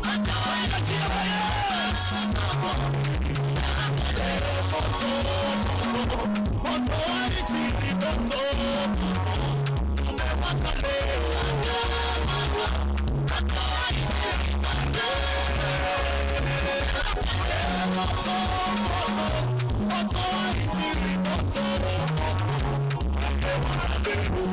Katika jina la Yesu. Moto, moto, moto wa Injili, moto, moto umewaka leo. Moto, moto, moto wa Injili, moto, moto umewaka leo.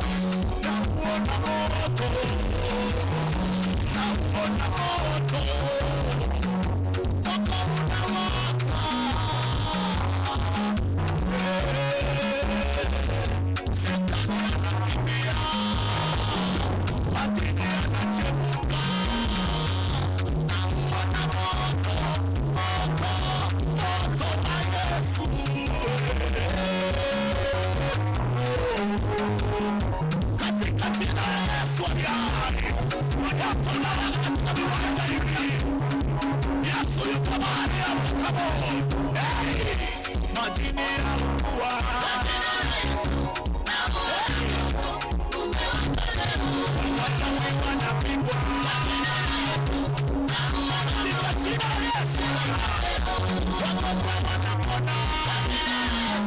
Nauona moto, nauona moto, moto unawaka. Shetani anakimbia, majini yanachemuka. Nauona moto, moto, moto wa Yesu. Katika jina la Yesu aliye hai, moto unawaka katika viwanja hivi. Yesu yupo mahali hapa, come on. Hey! Majini yaungua. Hey! Wachawi wanapigwa. Katika jina la Yesu. Wagonjwa wanapona. Hey!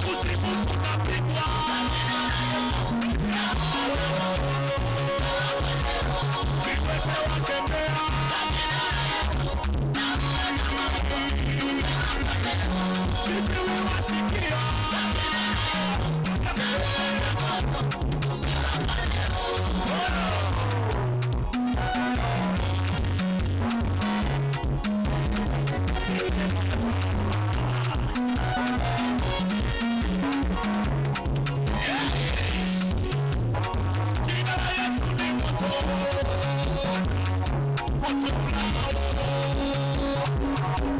Kuzimu kunapigwa. Viwete watembea. Viziwi wasikia. Jina la Yesu ni moto. Moto ulao.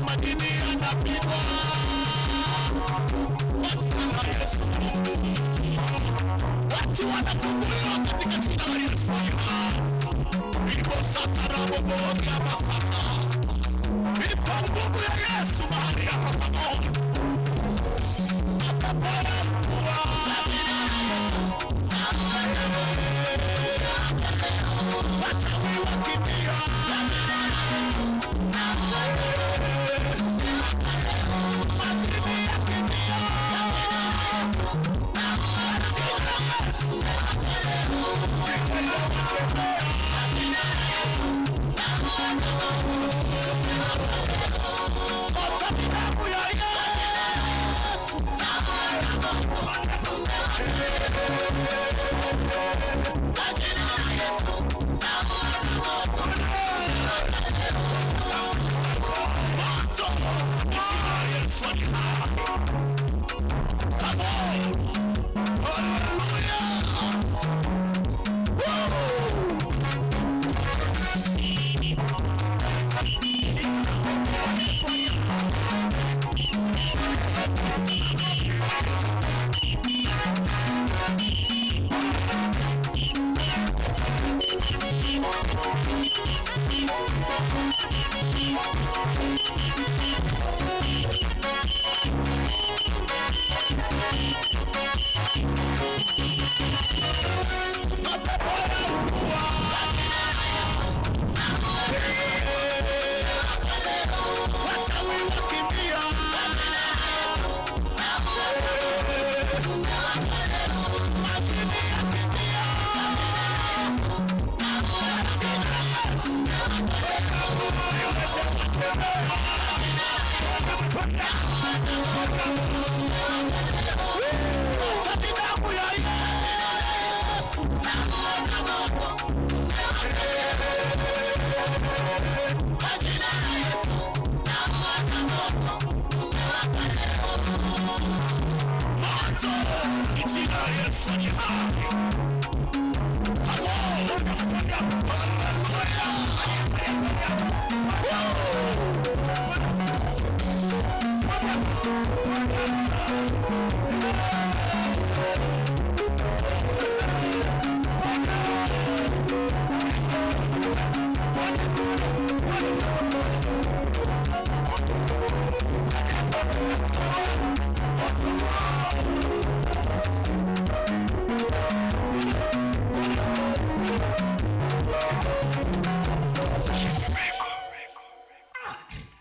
Majini yanapigwa. Kwa jina la Yesu. Watu wanafunguliwa katika jina la Yesu. Ipo sataraboboria masaka. Ipo nguvu ya Yesu mahali hapa, come on. Mapepo yaungua. Wachawi wakimbia. Majini yakimbia. Jina la Yesu. Viwete watembea. Moto ni damu ya Yesu. Moto. Jina la Yesu ali hai. Come on. Hallelujah. Woo. Mapepo yaungua. Wachawi wakimbia. Majini yakimbia. Jina la Yesu. Viwete watembea. Moto ni damu ya Yesu. Moto. Jina la Yesu ni hai. Come on. Hallelujah. Woo.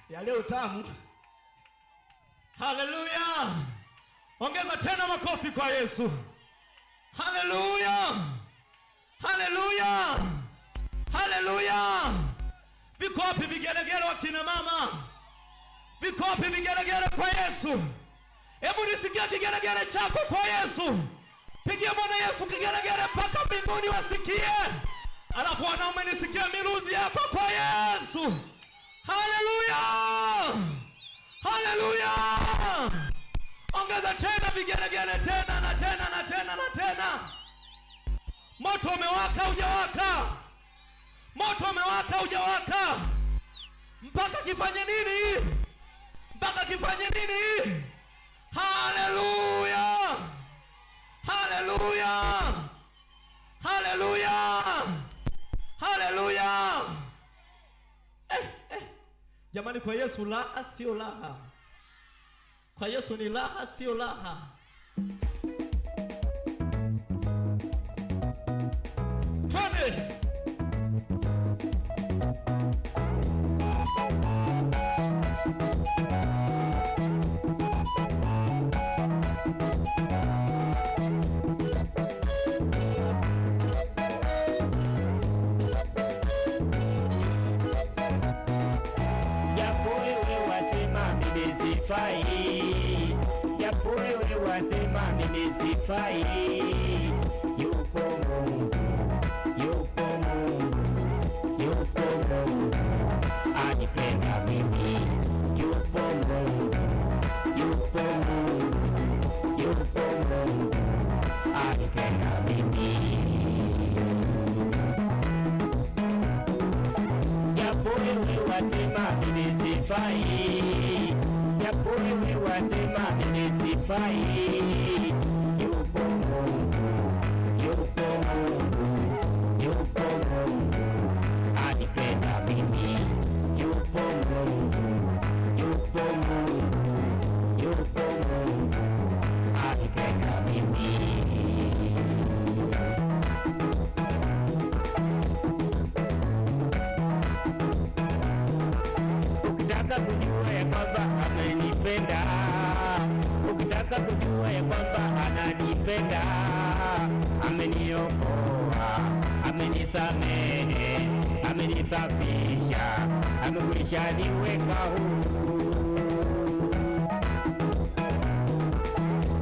Ya leo tamu. Haleluya! Ongeza tena makofi kwa Yesu. Haleluya! Haleluya! Haleluya! Viko wapi vigelegele wakina mama? Viko wapi vigelegele kwa Yesu? Hebu nisikie kigelegele chako kwa Yesu. Pigia Bwana Yesu kigelegele mpaka mbinguni wasikie. Alafu wanaume nisikie miluzi yako kwa Yesu. Haleluya! Haleluya! Ongeza tena vigelegele tena na tena na tena na tena. Moto umewaka hujawaka? Moto umewaka hujawaka? Mpaka kifanye nini? Mpaka kifanye nini? Haleluya! Haleluya! Haleluya! Haleluya! Jamani, kwa Yesu raha sio raha. Kwa Yesu ni raha sio raha. Twende. Japo wewe wasema mimi sifai, japo wewe wasema mimi sifai, yupo Mungu, yupo Mungu, yupo Mungu anipenda mimi, yupo Mungu, yupo Mungu, yupo Mungu anipenda mimi. Japo wewe wasema mimi sifai, japo wewe wasema mimi sifai, yupo Mungu, yupo Mungu, yupo Mungu anipenda mimi, yupo Mungu, yupo Mungu, yupo Mungu anipenda mimi. Ukitaka kujua ya kwamba amenipenda, ukitaka kujua ya kwamba ananipenda, ameniokoa, amenisamehe, amenisafisha, amekwisha niweka huru.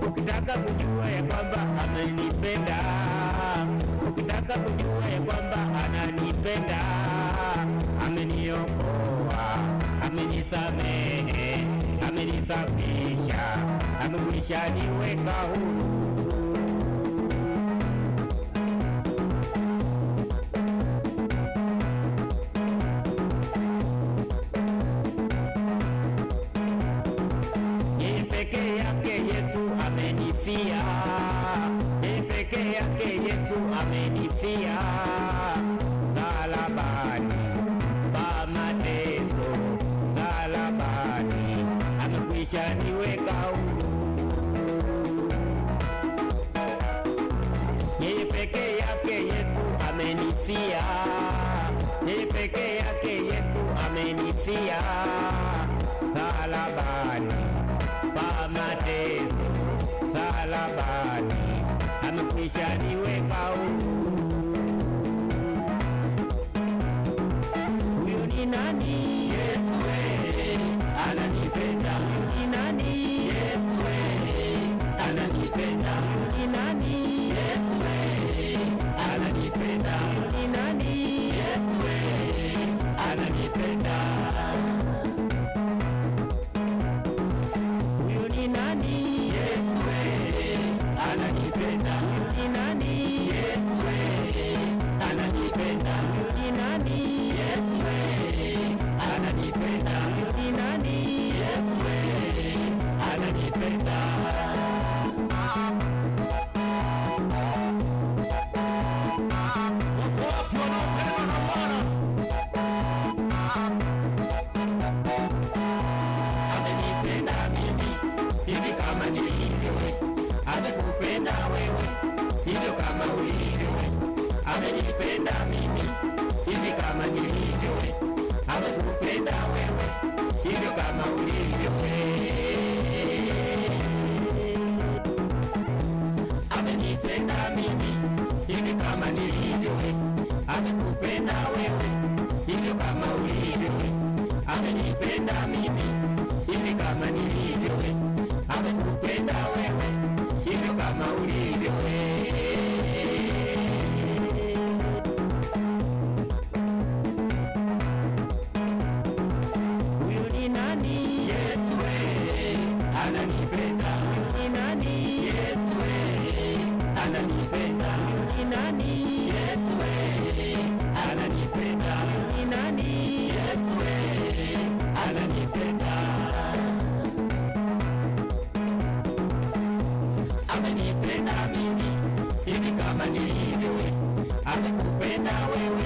Ukitaka kujua ya kwamba amenipenda, ukitaka kujua ya kwamba ananipenda, ameniokoa, amenisamehe, amenisafisha, amekwisha niweka huru. Yeye peke yake Yesu amenifia, yeye peke yake Yesu amenifia msalabani pa mateso, msalabani amekwisha niweka huru. Yeye peke yake Yesu amenifia, yeye peke yake Yesu amenifia msalabani pa mateso, msalabani amekwisha niweka huru. Huyu ni nani? Yesu ananipenda. Huyu ni nani? Yesu ananipenda. Huyu ni nani? Yesu ananipenda. Huyu ni nani? Yesu ananipenda. Huyu ni nani? Yesu ananipenda. Huyu ni nani? Yesu Amenipenda mimi hivi kama nilivyo, amekupenda wewe hivyo kama ulivyo. Amenipenda mimi hivi kama nilivyo, amekupenda wewe hivyo kama ulivyo. Amenipenda mimi hivi kama nilivyo, amekupenda wewe hivyo kama ulivyo. Huyu ni nani? Yesu we, ananipenda. Huyu ni nani? Yesu we, ananipenda. Huyu ni nani? Yesu we, ananipenda. Huyu ni nani? Yesu we, ananipenda. Amenipenda mimi hivi kama nilivyo, amekupenda wewe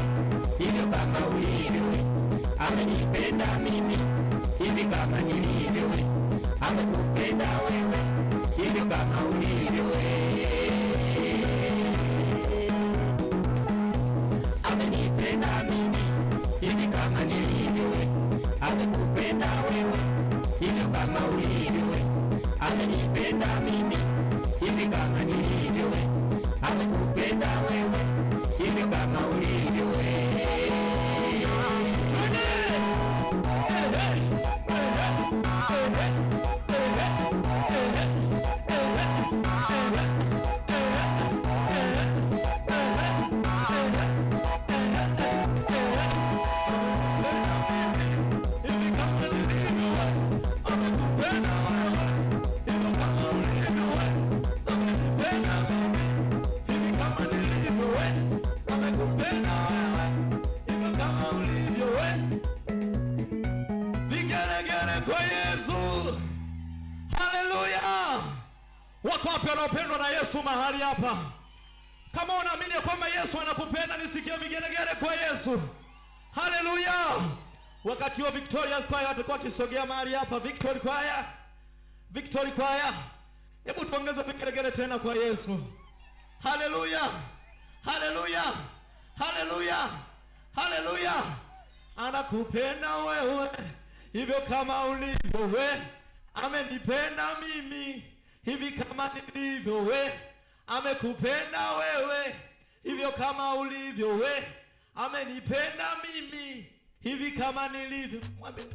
hivyo kama ulivyo. Amenipenda mimi hivi kama nilivyo, amekupenda wewe hivyo kama ulivyo. Amenipenda mimi hivi kama nilivyo, amekupenda wewe hivyo kama ulivyo. Amenipenda mimi hivi kama nilivyo, amekupenda wewe hivyo kama ulivyo. Hivi kama nilivyo wewe, amekupenda wewe. Hivyo kama ulivyo wewe, amenipenda mimi. Hivi kama nilivyo wewe, amekupenda wewe. Hivyo kama ulivyo wewe. Vigelegele kwa Yesu. Haleluya! Wako wapi wanaopendwa na Yesu mahali hapa? Kama unaamini ya kwamba Yesu anakupenda, nisikie vigelegele kwa Yesu. Haleluya! Wakati wa Victorious Choir watakuwa wakisogea mahali hapa. Victory Choir, Victory Choir, hebu tuongeze vigelegele tena kwa Yesu. Haleluya, haleluya, haleluya, haleluya! Anakupenda wewe hivyo kama ulivyo we, amenipenda mimi hivi kama nilivyo we, amekupenda wewe hivyo kama ulivyo we, amenipenda mimi hivi kama nilivyo. Mwambie.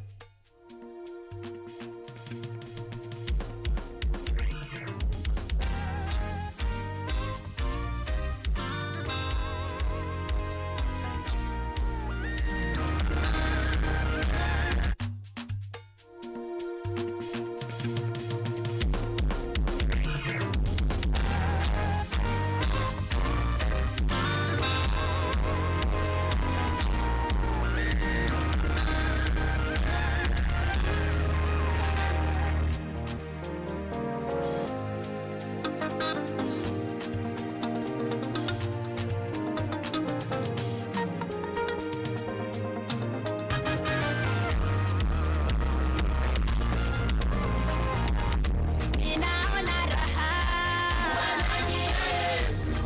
Ninaona raha,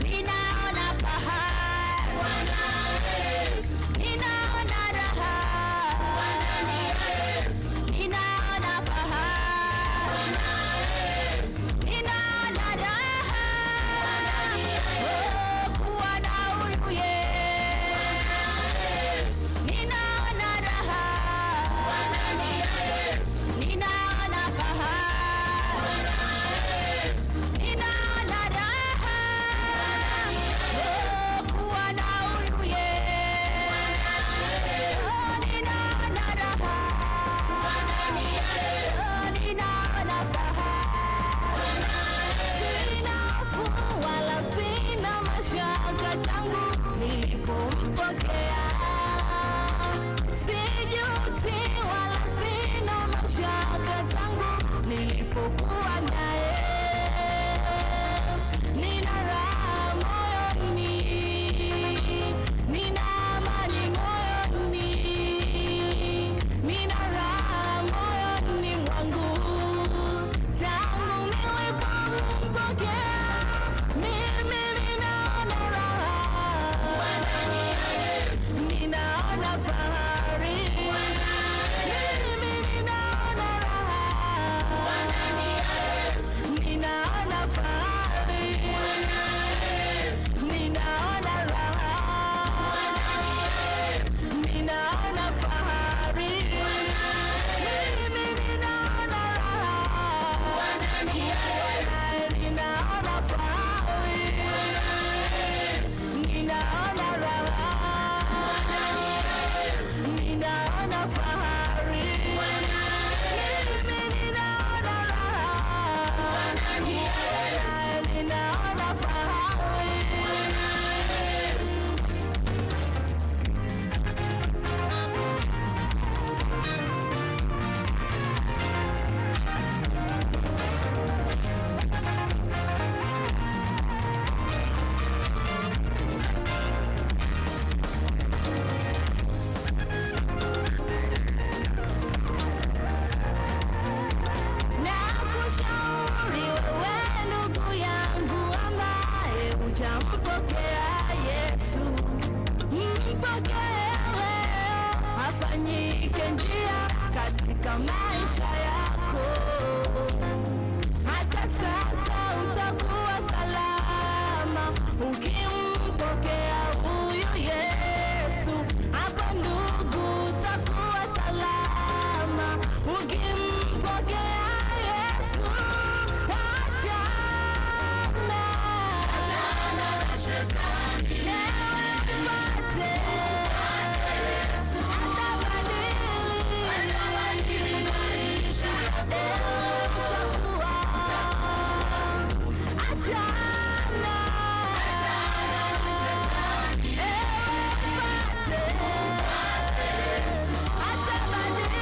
ninaona fahari, ninaona raha, ninaona fahari, ninaona raha, oh, kuwa na huyu Yesu. Ninaona raha, ninaona fahari, ninaona raha, oh, kuwa na huyu Yesu. Oh, ninaona raha, oh, ninaona fahari. Sina hofu wala sina mashaka tangu nilipompokea. Sijuti wala sina mashaka tangu nilipokuwa naye. Nina raha moyoni, nina amani moyoni, nina raha moyoni mwangu tangu nilipompokea. Mimi ninaona raha. katika maisha yako. Hata sasa utakuwa salama ukimpokea huyu Yesu. Hapa ndugu, utakuwa salama ukimpokea Yesu. Achana, achana na shetani, ewe mfuate Yesu, atabadili maisha yako. Utakuwa achana, achana na shetani, ewe mfuate Yesu, atabadili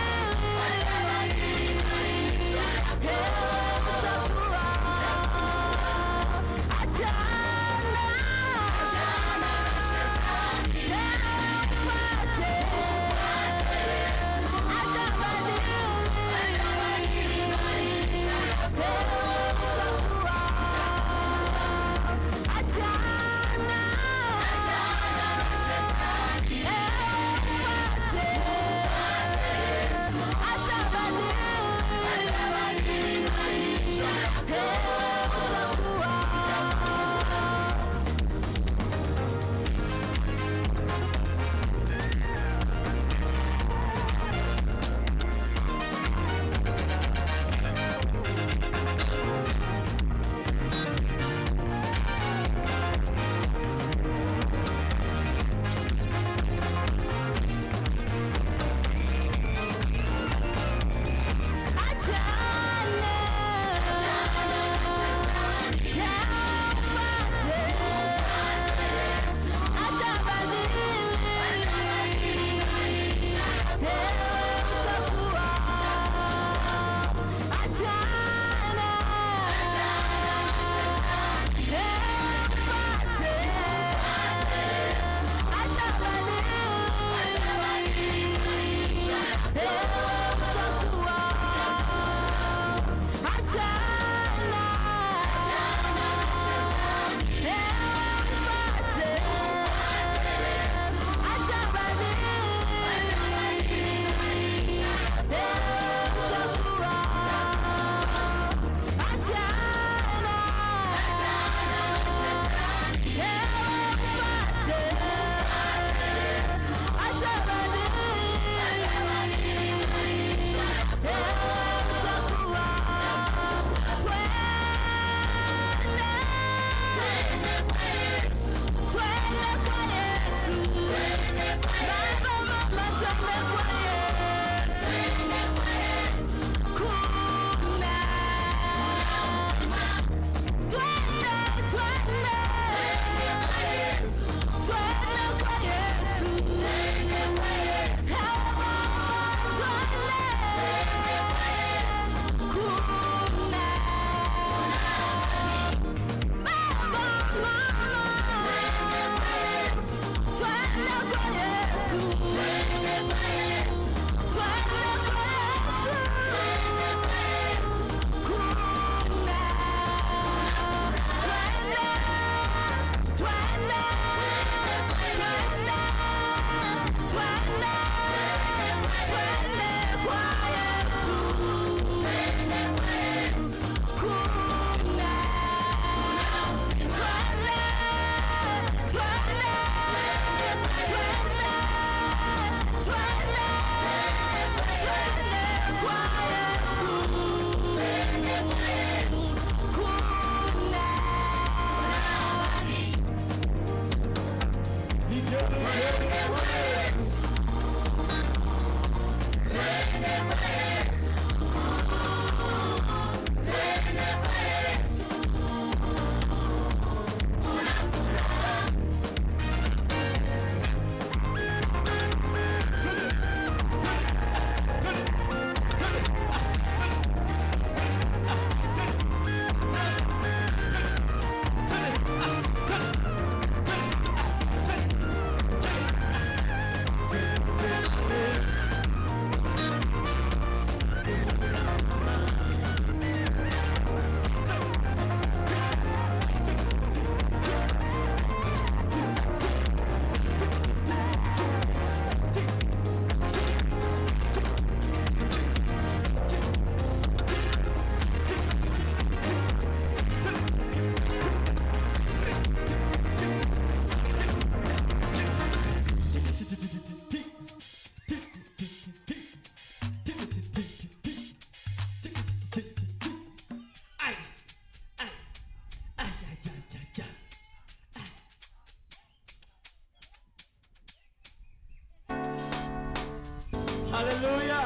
Haleluya!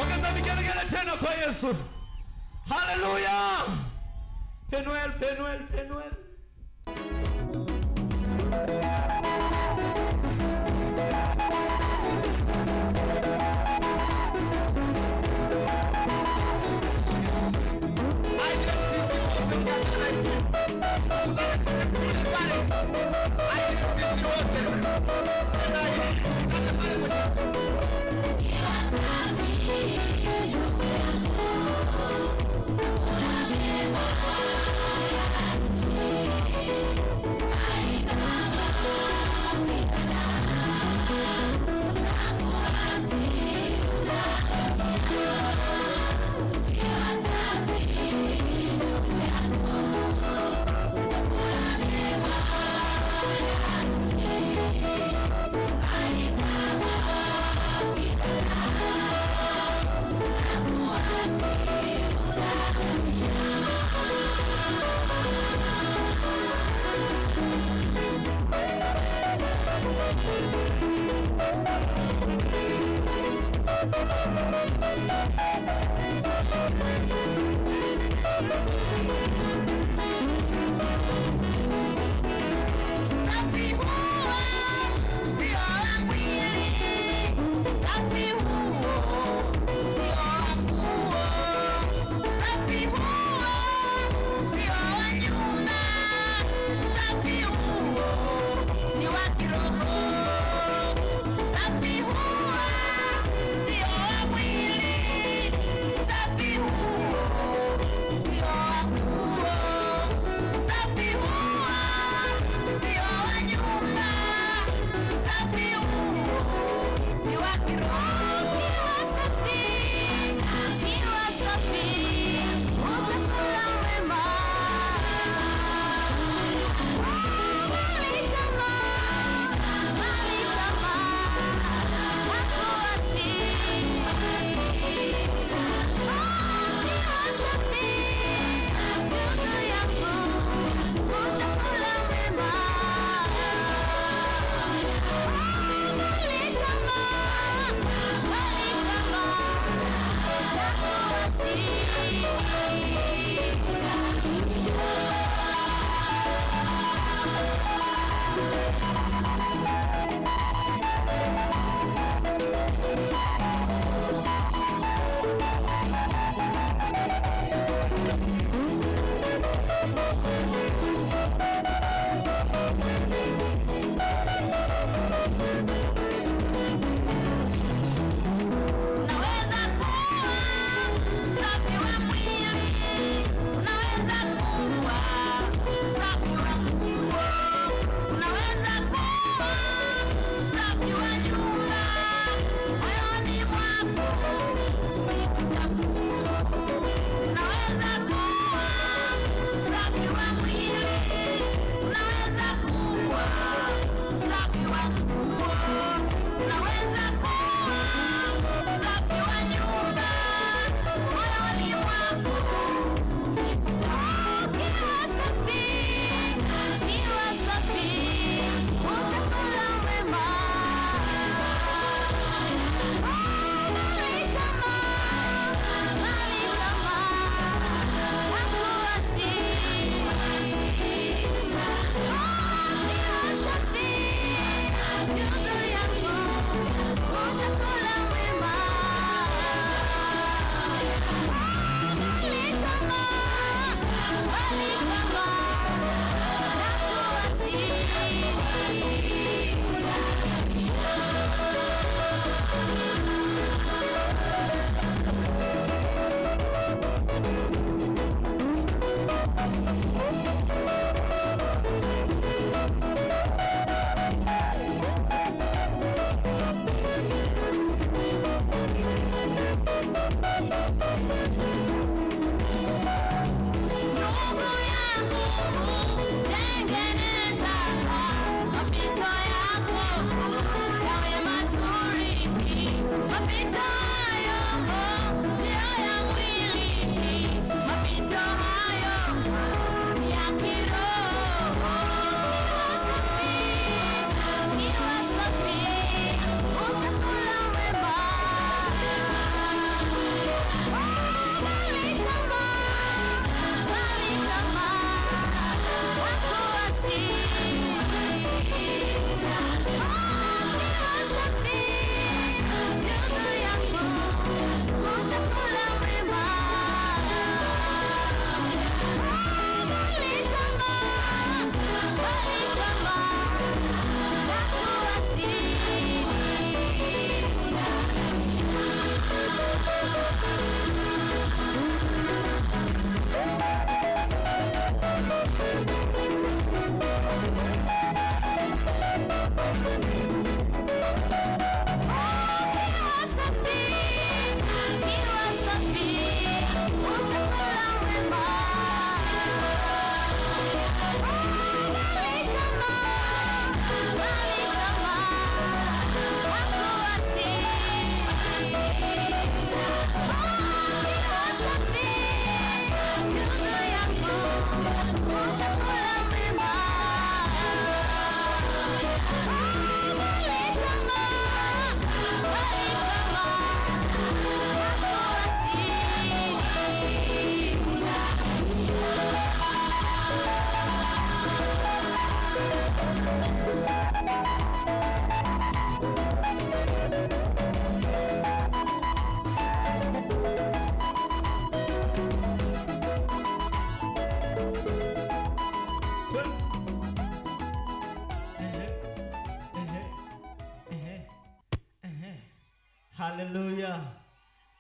Ongeza vigelegele tena kwa Yesu. Haleluya! Penuel, Penuel, Penuel.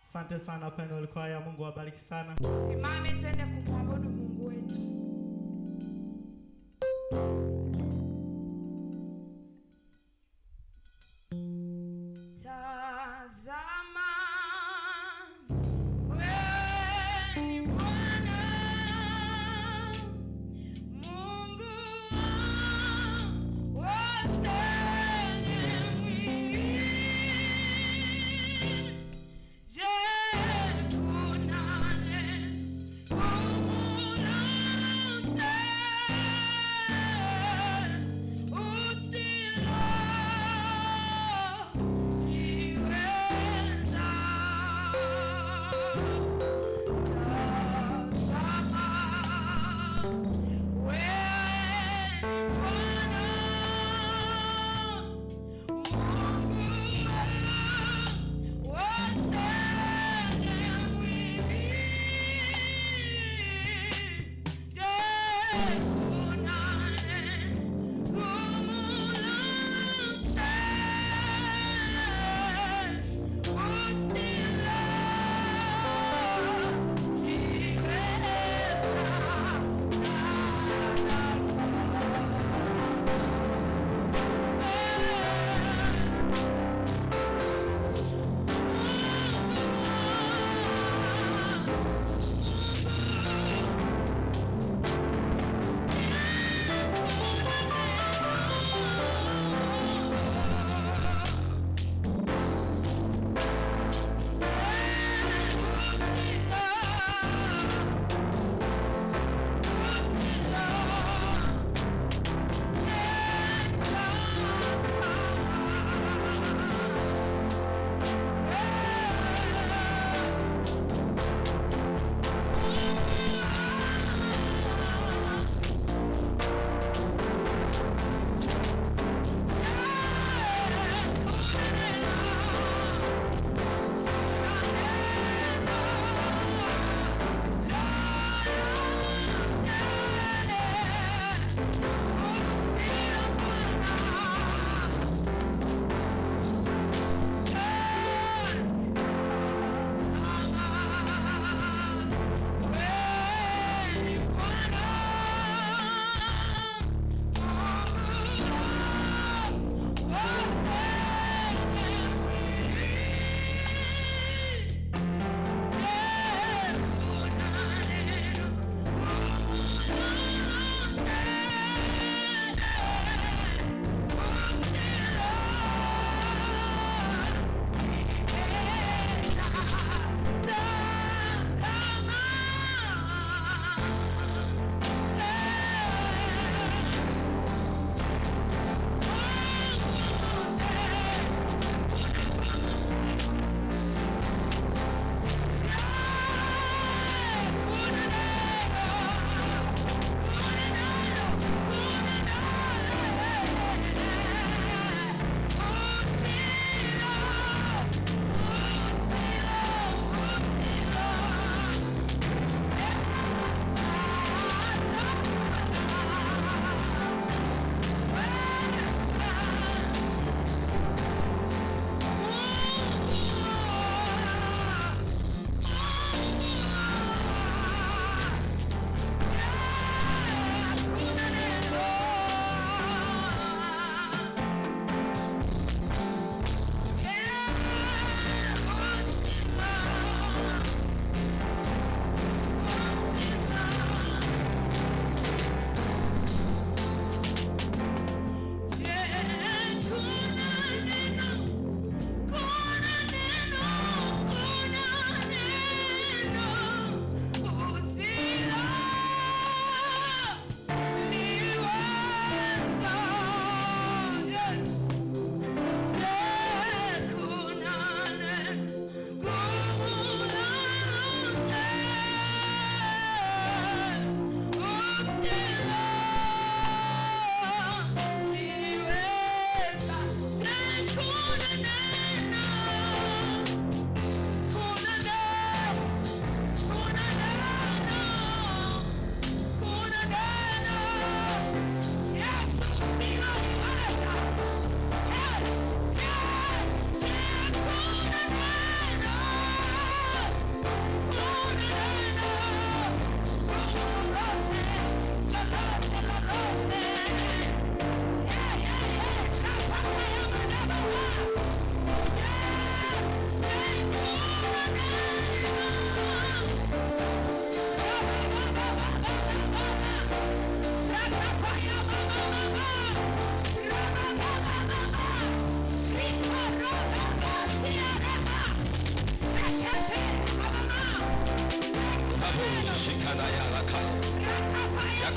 Asante sana Penuel Kwaya, Mungu awabariki sana. Tusimame twende kumwabudu Mungu wetu. Tazama, wewe ni Bwana Mungu wa wote wenye mwili. Je, kuna neno gumu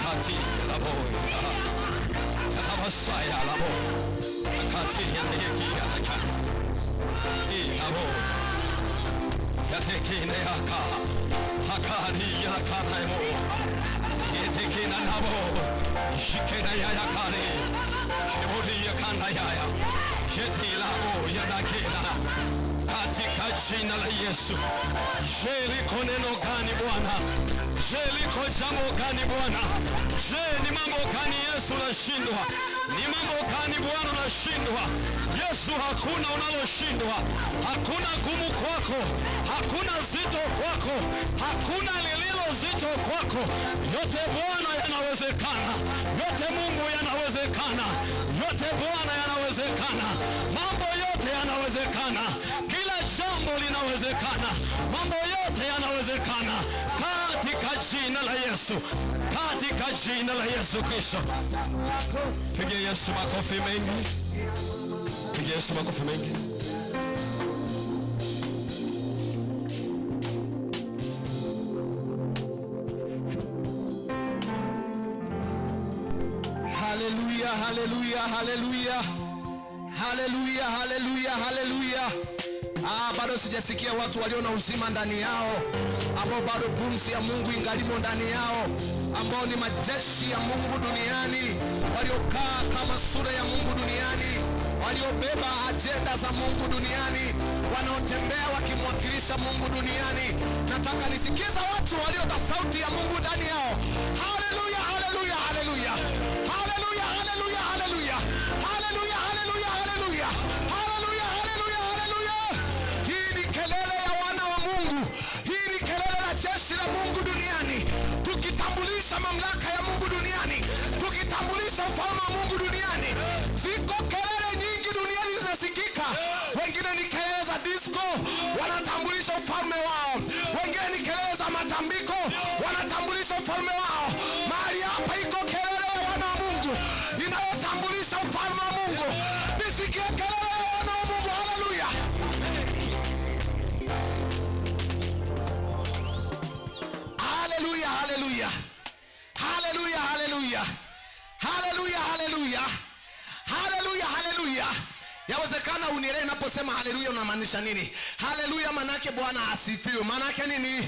Yakati labo Yakabasaya labo Yakati yateki yataka Ilabo Yateki neyaka Hakari yakanaimo Yeteki nanabo Shikena yayakare Shibori yakana yaya Yeti labo yanakela katika jina la Yesu. Je, liko neno gani Bwana? Je, liko jambo gani Bwana? Je, ni mambo gani Yesu unashindwa? Ni mambo gani Bwana unashindwa? Yesu, hakuna unaloshindwa, hakuna gumu kwako, hakuna zito kwako, hakuna lililo zito kwako. Yote Bwana yanawezekana, yote Mungu yanawezekana, yote Bwana yanawezekana, mambo yote yanawezekana, kila jambo linawezekana, mambo yote yanawezekana katika jina la Yesu, katika jina la Yesu Kristo. Piga Yesu makofi mengi, piga Yesu makofi mengi. Haleluya, haleluya, haleluya, haleluya, haleluya, haleluya. Ah, bado sijasikia watu walio na uzima ndani yao, ambao bado pumzi ya Mungu ingalimo ndani yao, ambao ni majeshi ya Mungu duniani, waliokaa kama sura ya Mungu duniani, waliobeba ajenda za Mungu duniani, wanaotembea wakimwakilisha Mungu duniani. Nataka nisikiza watu walio na sauti ya Mungu ndani yao. Haleluya, haleluya, haleluya, haleluya, haleluya, haleluya, haleluya, haleluya, haleluya, haleluya, haleluya, haleluya. Hii ni kelele ya wana wa Mungu, hii ni kelele la jeshi la Mungu duniani, tukitambulisha mamlaka ya Mungu duniani, tukitambulisha ufalme wa Mungu duniani. Ziko kelele nyingi duniani zinasikika, wengine ni kelele za disco, wanatambulisha ufalme wao, wengine ni kelele za matambiko, wanatambulisha ufalme wao. Mahali hapa iko kelele ya wana wa Mungu inayotambulisha ufalme wa Mungu. Nisikie kelele ya wana wa Mungu! Haleluya! Haleluya, haleluya, haleluya, haleluya, haleluya, haleluya, haleluya, haleluya. Yawezekana unielewe naposema haleluya, unamaanisha nini? Haleluya manake Bwana asifiwe. Manake nini?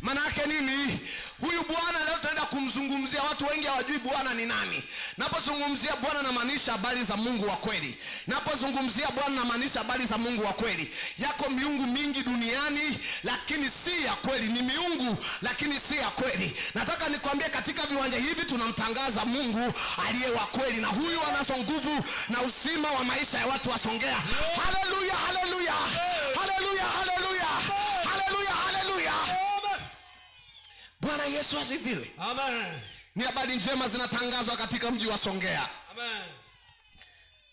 Manake nini? Huyu Bwana leo tunaenda kumzungumzia. Watu wengi hawajui Bwana ni nani. Napozungumzia Bwana namaanisha habari za Mungu wa kweli. Napozungumzia Bwana namaanisha habari za Mungu wa kweli. Yako miungu mingi duniani, lakini si ya kweli. Ni miungu lakini si ya kweli. Nataka nikwambie, katika viwanja hivi tunamtangaza Mungu aliye wa kweli, na huyu anazo nguvu na uzima wa maisha ya watu wa Songea. Haleluya, haleluya, haleluya, haleluya, haleluya, haleluya. Bwana Yesu asifiwe. Amen. Ni habari njema zinatangazwa katika mji wa Songea. Amen.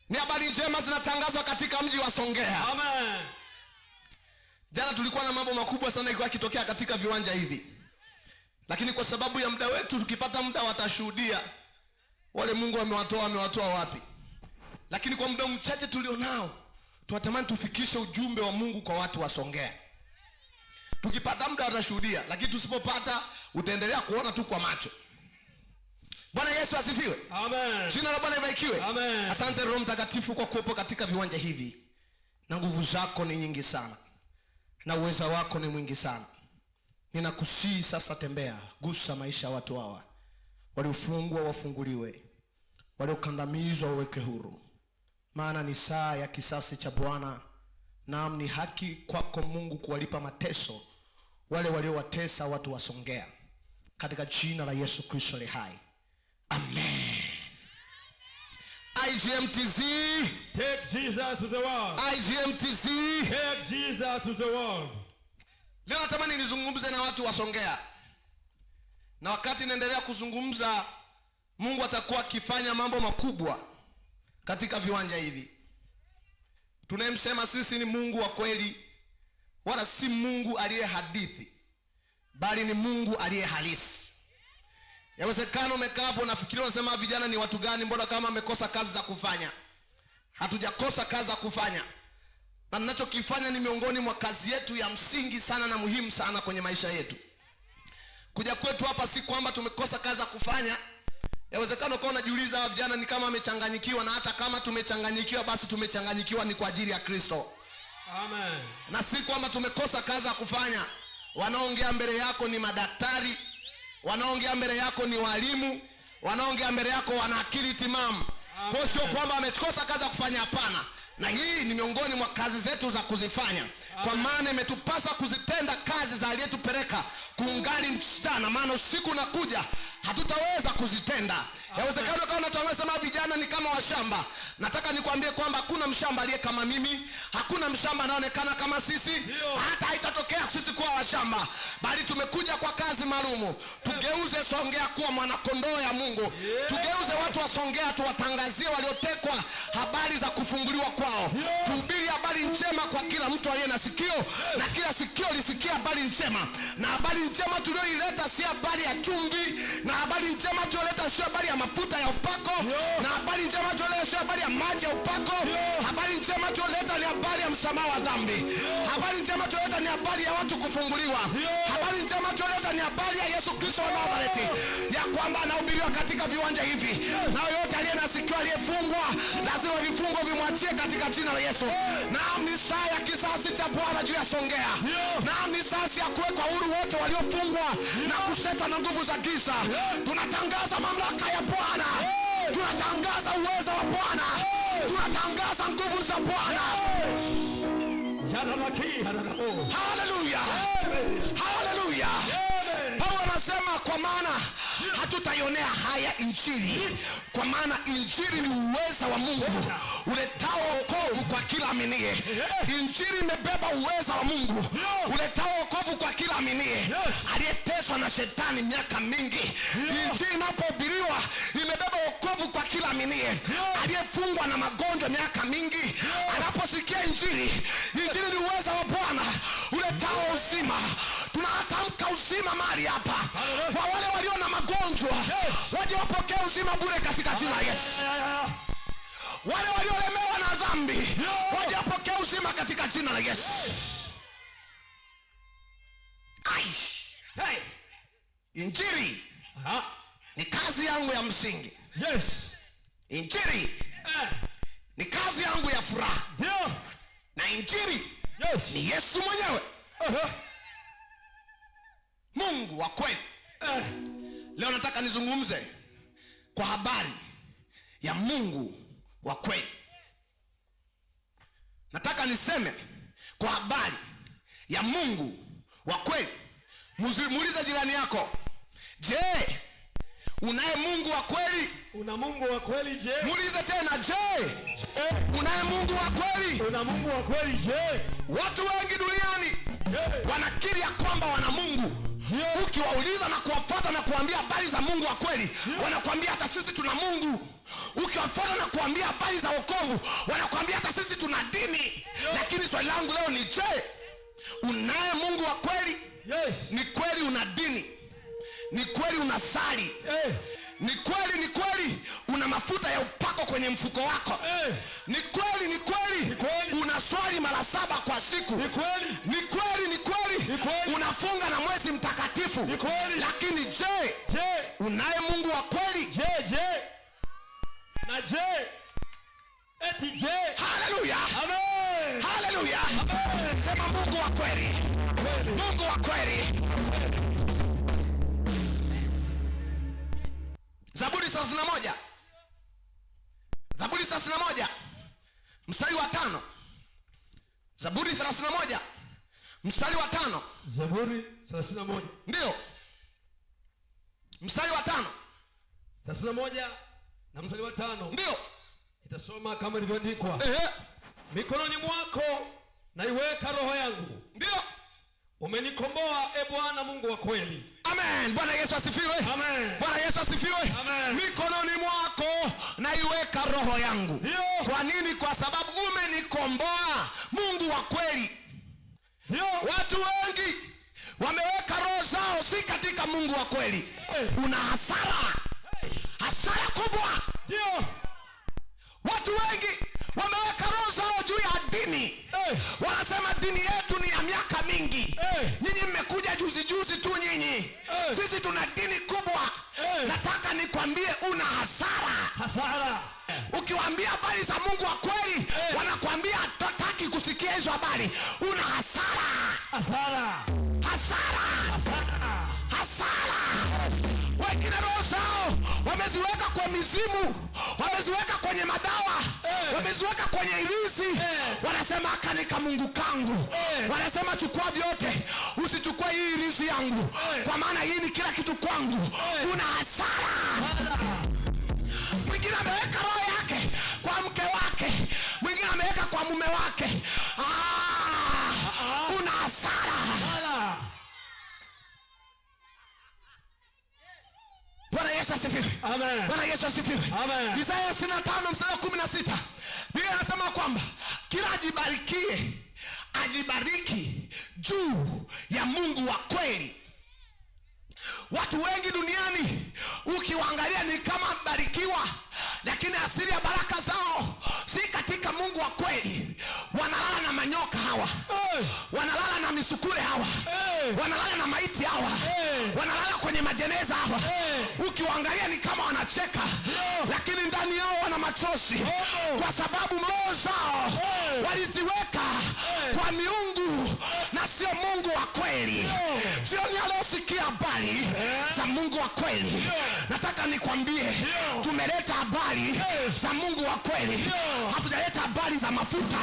Ni habari njema zinatangazwa katika mji wa Songea. Amen. Jana tulikuwa na mambo makubwa sana ilikuwa yakitokea katika viwanja hivi, lakini kwa sababu ya muda wetu, tukipata muda watashuhudia wale Mungu amewatoa amewatoa wapi. Lakini kwa muda mchache tulionao, tunatamani tufikishe ujumbe wa Mungu kwa watu wa Songea. Tukipata muda watashuhudia, lakini tusipopata utaendelea kuona tu kwa macho. Bwana Yesu asifiwe. Amen. Jina la Bwana libarikiwe. Amen. Asante Roho Mtakatifu kwa kuwepo katika viwanja hivi, na nguvu zako ni nyingi sana na uweza wako ni mwingi sana. Ninakusihi sasa, tembea, gusa maisha ya watu hawa waliofungwa wafunguliwe, waliokandamizwa waweke huru, maana ni saa ya kisasi cha Bwana. Naam, ni haki kwako Mungu kuwalipa mateso wale waliowatesa watu wa Songea, katika jina la Yesu Kristo aliye hai, amen. IGMTZ, Take Jesus to the world. IGMTZ. Take Jesus to the world. Leo natamani nizungumze na watu wa Songea, na wakati naendelea kuzungumza, Mungu atakuwa akifanya mambo makubwa katika viwanja hivi. Tunayemsema sisi ni Mungu wa kweli, wala si Mungu aliye hadithi, bali ni Mungu aliye halisi. Yawezekana umekaa hapo unafikiria, unasema vijana ni watu gani? Mbona kama amekosa kazi za kufanya? Hatujakosa kazi za kufanya, na ninachokifanya ni miongoni mwa kazi yetu ya msingi sana na muhimu sana kwenye maisha yetu. Kuja kwetu hapa si kwamba tumekosa kazi za kufanya. Yawezekana ukawa unajiuliza hawa vijana ni kama wamechanganyikiwa, na hata kama tumechanganyikiwa, basi tumechanganyikiwa ni kwa ajili ya Kristo. Amen. Na si kwamba tumekosa kazi ya kufanya. Wanaongea mbele yako ni madaktari, wanaongea mbele yako ni walimu, wanaongea mbele yako wana akili timamu. Kwa hiyo sio kwamba amekosa kazi ya kufanya, hapana. Na hii ni miongoni mwa kazi zetu za kuzifanya, kwa maana imetupasa kuzitenda kazi za aliyetupeleka kungali mchana, maana usiku unakuja hatutaweza kuzitenda. Yawezekana kama tunasema vijana ni kama washamba. Nataka nikwambie kwamba hakuna mshamba aliye kama mimi, hakuna mshamba anaonekana kama sisi. Hata haitatokea sisi kuwa washamba, bali tumekuja kwa kazi maalumu. Tugeuze Songea kuwa mwanakondoo ya Mungu. Tugeuze watu wa Songea, tuwatangazie waliotekwa habari za kufunguliwa kwao. Tuhubiri habari njema kwa kila mtu aliye na sikio, na kila sikio lisikie habari njema. Na habari njema tulioileta si habari ya chumvi, na habari njema tulioleta sio habari ya mafuta ya upako, na habari njema tulioleta sio habari ya maji ya upako. Habari njema tulioleta ni habari ya msamaha wa dhambi. Habari njema tulioleta ni habari ya watu kufunguliwa. Habari njema tulioleta ni habari ya Yesu Kristo wa Nazareti, ya kwamba anahubiriwa katika viwanja hivi, na yoyote aliye na sikio aliyefungwa lazima vifungo vimwachie katika jina la Yesu. Naam, ni saa ya kisasi cha Bwana juu ya Songea. Naam, ni saa ya kuwekwa huru wote waliofungwa na kusetwa na nguvu za giza. Tunatangaza mamlaka ya Bwana, tunatangaza uwezo wa Bwana, tunatangaza nguvu za Bwana. Yarabaki, yarabo. Haleluya, haleluya. Paulo anasema kwa maana hatutaionea haya Injili, kwa maana Injili ni uweza wa Mungu uletao wokovu kwa kila aminie. Injili imebeba uweza wa Mungu uletao wokovu kwa kila aminie, aliyeteswa na shetani miaka mingi. Injili inapohubiriwa imebeba wokovu kwa kila aminie, aliyefungwa na magonjwa miaka mingi. Anaposikia Injili, Injili ni uweza wa Bwana uletao uzima. Tunatamka uzima mahali hapa kwa wale walio na magonjwa, waje wapokee uzima bure katika jina la Yesu. Wale waliolemewa na dhambi waje wapokee uzima katika jina la Yesu. Ai, Hey. Injili Ah. ni kazi yangu ya msingi. Yes. Injili Eh. ni kazi yangu ya furaha, Ndio. na Injili Yes. ni Yesu mwenyewe, Mungu wa kweli. Leo nataka nizungumze kwa habari ya Mungu wa kweli. Nataka niseme kwa habari ya Mungu wa kweli. Muulize jirani yako, je, unaye Mungu wa kweli? Una Mungu wa kweli je? Muulize tena, je, unaye Mungu wa kweli? Una Mungu wa kweli je? Watu wengi duniani wanakiri ya kwamba wana Mungu. Ukiwauliza na kuwafuata na kuambia habari za Mungu wa kweli, wanakuambia hata sisi tuna Mungu. Ukiwafuata na kuambia habari za wokovu, wanakuambia hata sisi tuna dini. Lakini swali langu leo ni je, unaye Mungu wa kweli? Yes. Ni kweli una dini, ni kweli unasali, ni kweli, ni kweli una mafuta ya upako kwenye mfuko wako, ni kweli, ni kweli unaswali mara 7 kwa siku, Ni kweli. ni kweli, ni kweli unafunga na mwezi mtakatifu, Ni kweli. lakini je, Je, unaye Mungu wa kweli? je, je. Na je. Eti je. Haleluya, Amen. haleluya. Sema Mungu wa kweli, Mungu wa kweli. Zaburi 31, Zaburi 31 mstari wa 5. Zaburi 31 mstari wa 5. Zaburi 31. Ndio, mstari wa 5. 31 na mstari wa 5. Ndio. Itasoma kama ilivyoandikwa. Ehe. Mikononi mwako naiweka roho yangu. Ndio. Umenikomboa e Bwana Mungu wa kweli. Amen. Bwana Yesu asifiwe. Amen. Bwana Yesu asifiwe. Amen. Mikononi mwako naiweka roho yangu. Ndio. Kwa nini? Kwa sababu umenikomboa, Mungu wa kweli. Ndio. Watu wengi wameweka roho zao si katika Mungu wa kweli. Una hasara, hasara kubwa. Ndio. Watu wengi wameweka roho zao juu ya dini. Wanasema dini yetu ni ya miaka mingi. Nyinyi mmekuja juzi juzi tu nyinyi. Sisi Sisi tuna dini kubwa. Eh. Nataka nikwambie una hasara. Hasara. Ukiwaambia habari za Mungu wa kweli, Eh. wanakwambia hatutaki kusikia hizo habari. Una hasara. Hasara. Hasara. Hasara. Hasara. Wengine roho zao wameziweka kwa mizimu, wameziweka kwenye madawa, Eh. wameziweka kwenye ilizi. Eh. Wanasema aka ni kamungu kangu. Eh. Wanasema chukua vyote, usichukue hii ilizi yangu, Eh. kwa maana hii ni kila kitu kwangu. Eh. Una hasara. Hasara. Mwingine ameweka roho yake kwa mke wake, mwingine ameweka kwa mume wake. Ah, una hasara. Hasara. Bwana Yesu asifiwe. Amen. Bwana Yesu asifiwe. Amen. Isaya 65 mstari wa 16. Biblia inasema kwamba kila ajibarikie ajibariki juu ya Mungu wa kweli. Watu wengi duniani ukiwaangalia ni kama barikiwa, lakini asili ya baraka zao si katika Mungu wa kweli. Wanalala na manyoka hawa, Eh. wanalala na misukule hawa, Eh. wanalala na maiti hawa, Eh. wanalala kwenye majeneza hawa. Eh. Ukiwaangalia ni kama wanacheka, lakini ndani yao wana machozi, Oh. kwa sababu roho zao Eh. waliziweka kwa miungu na sio Mungu wa kweli. Jioni ya leo sikia habari za Mungu wa kweli. Nataka nikwambie, tumeleta habari za Mungu wa kweli. Hatujaleta habari za mafuta,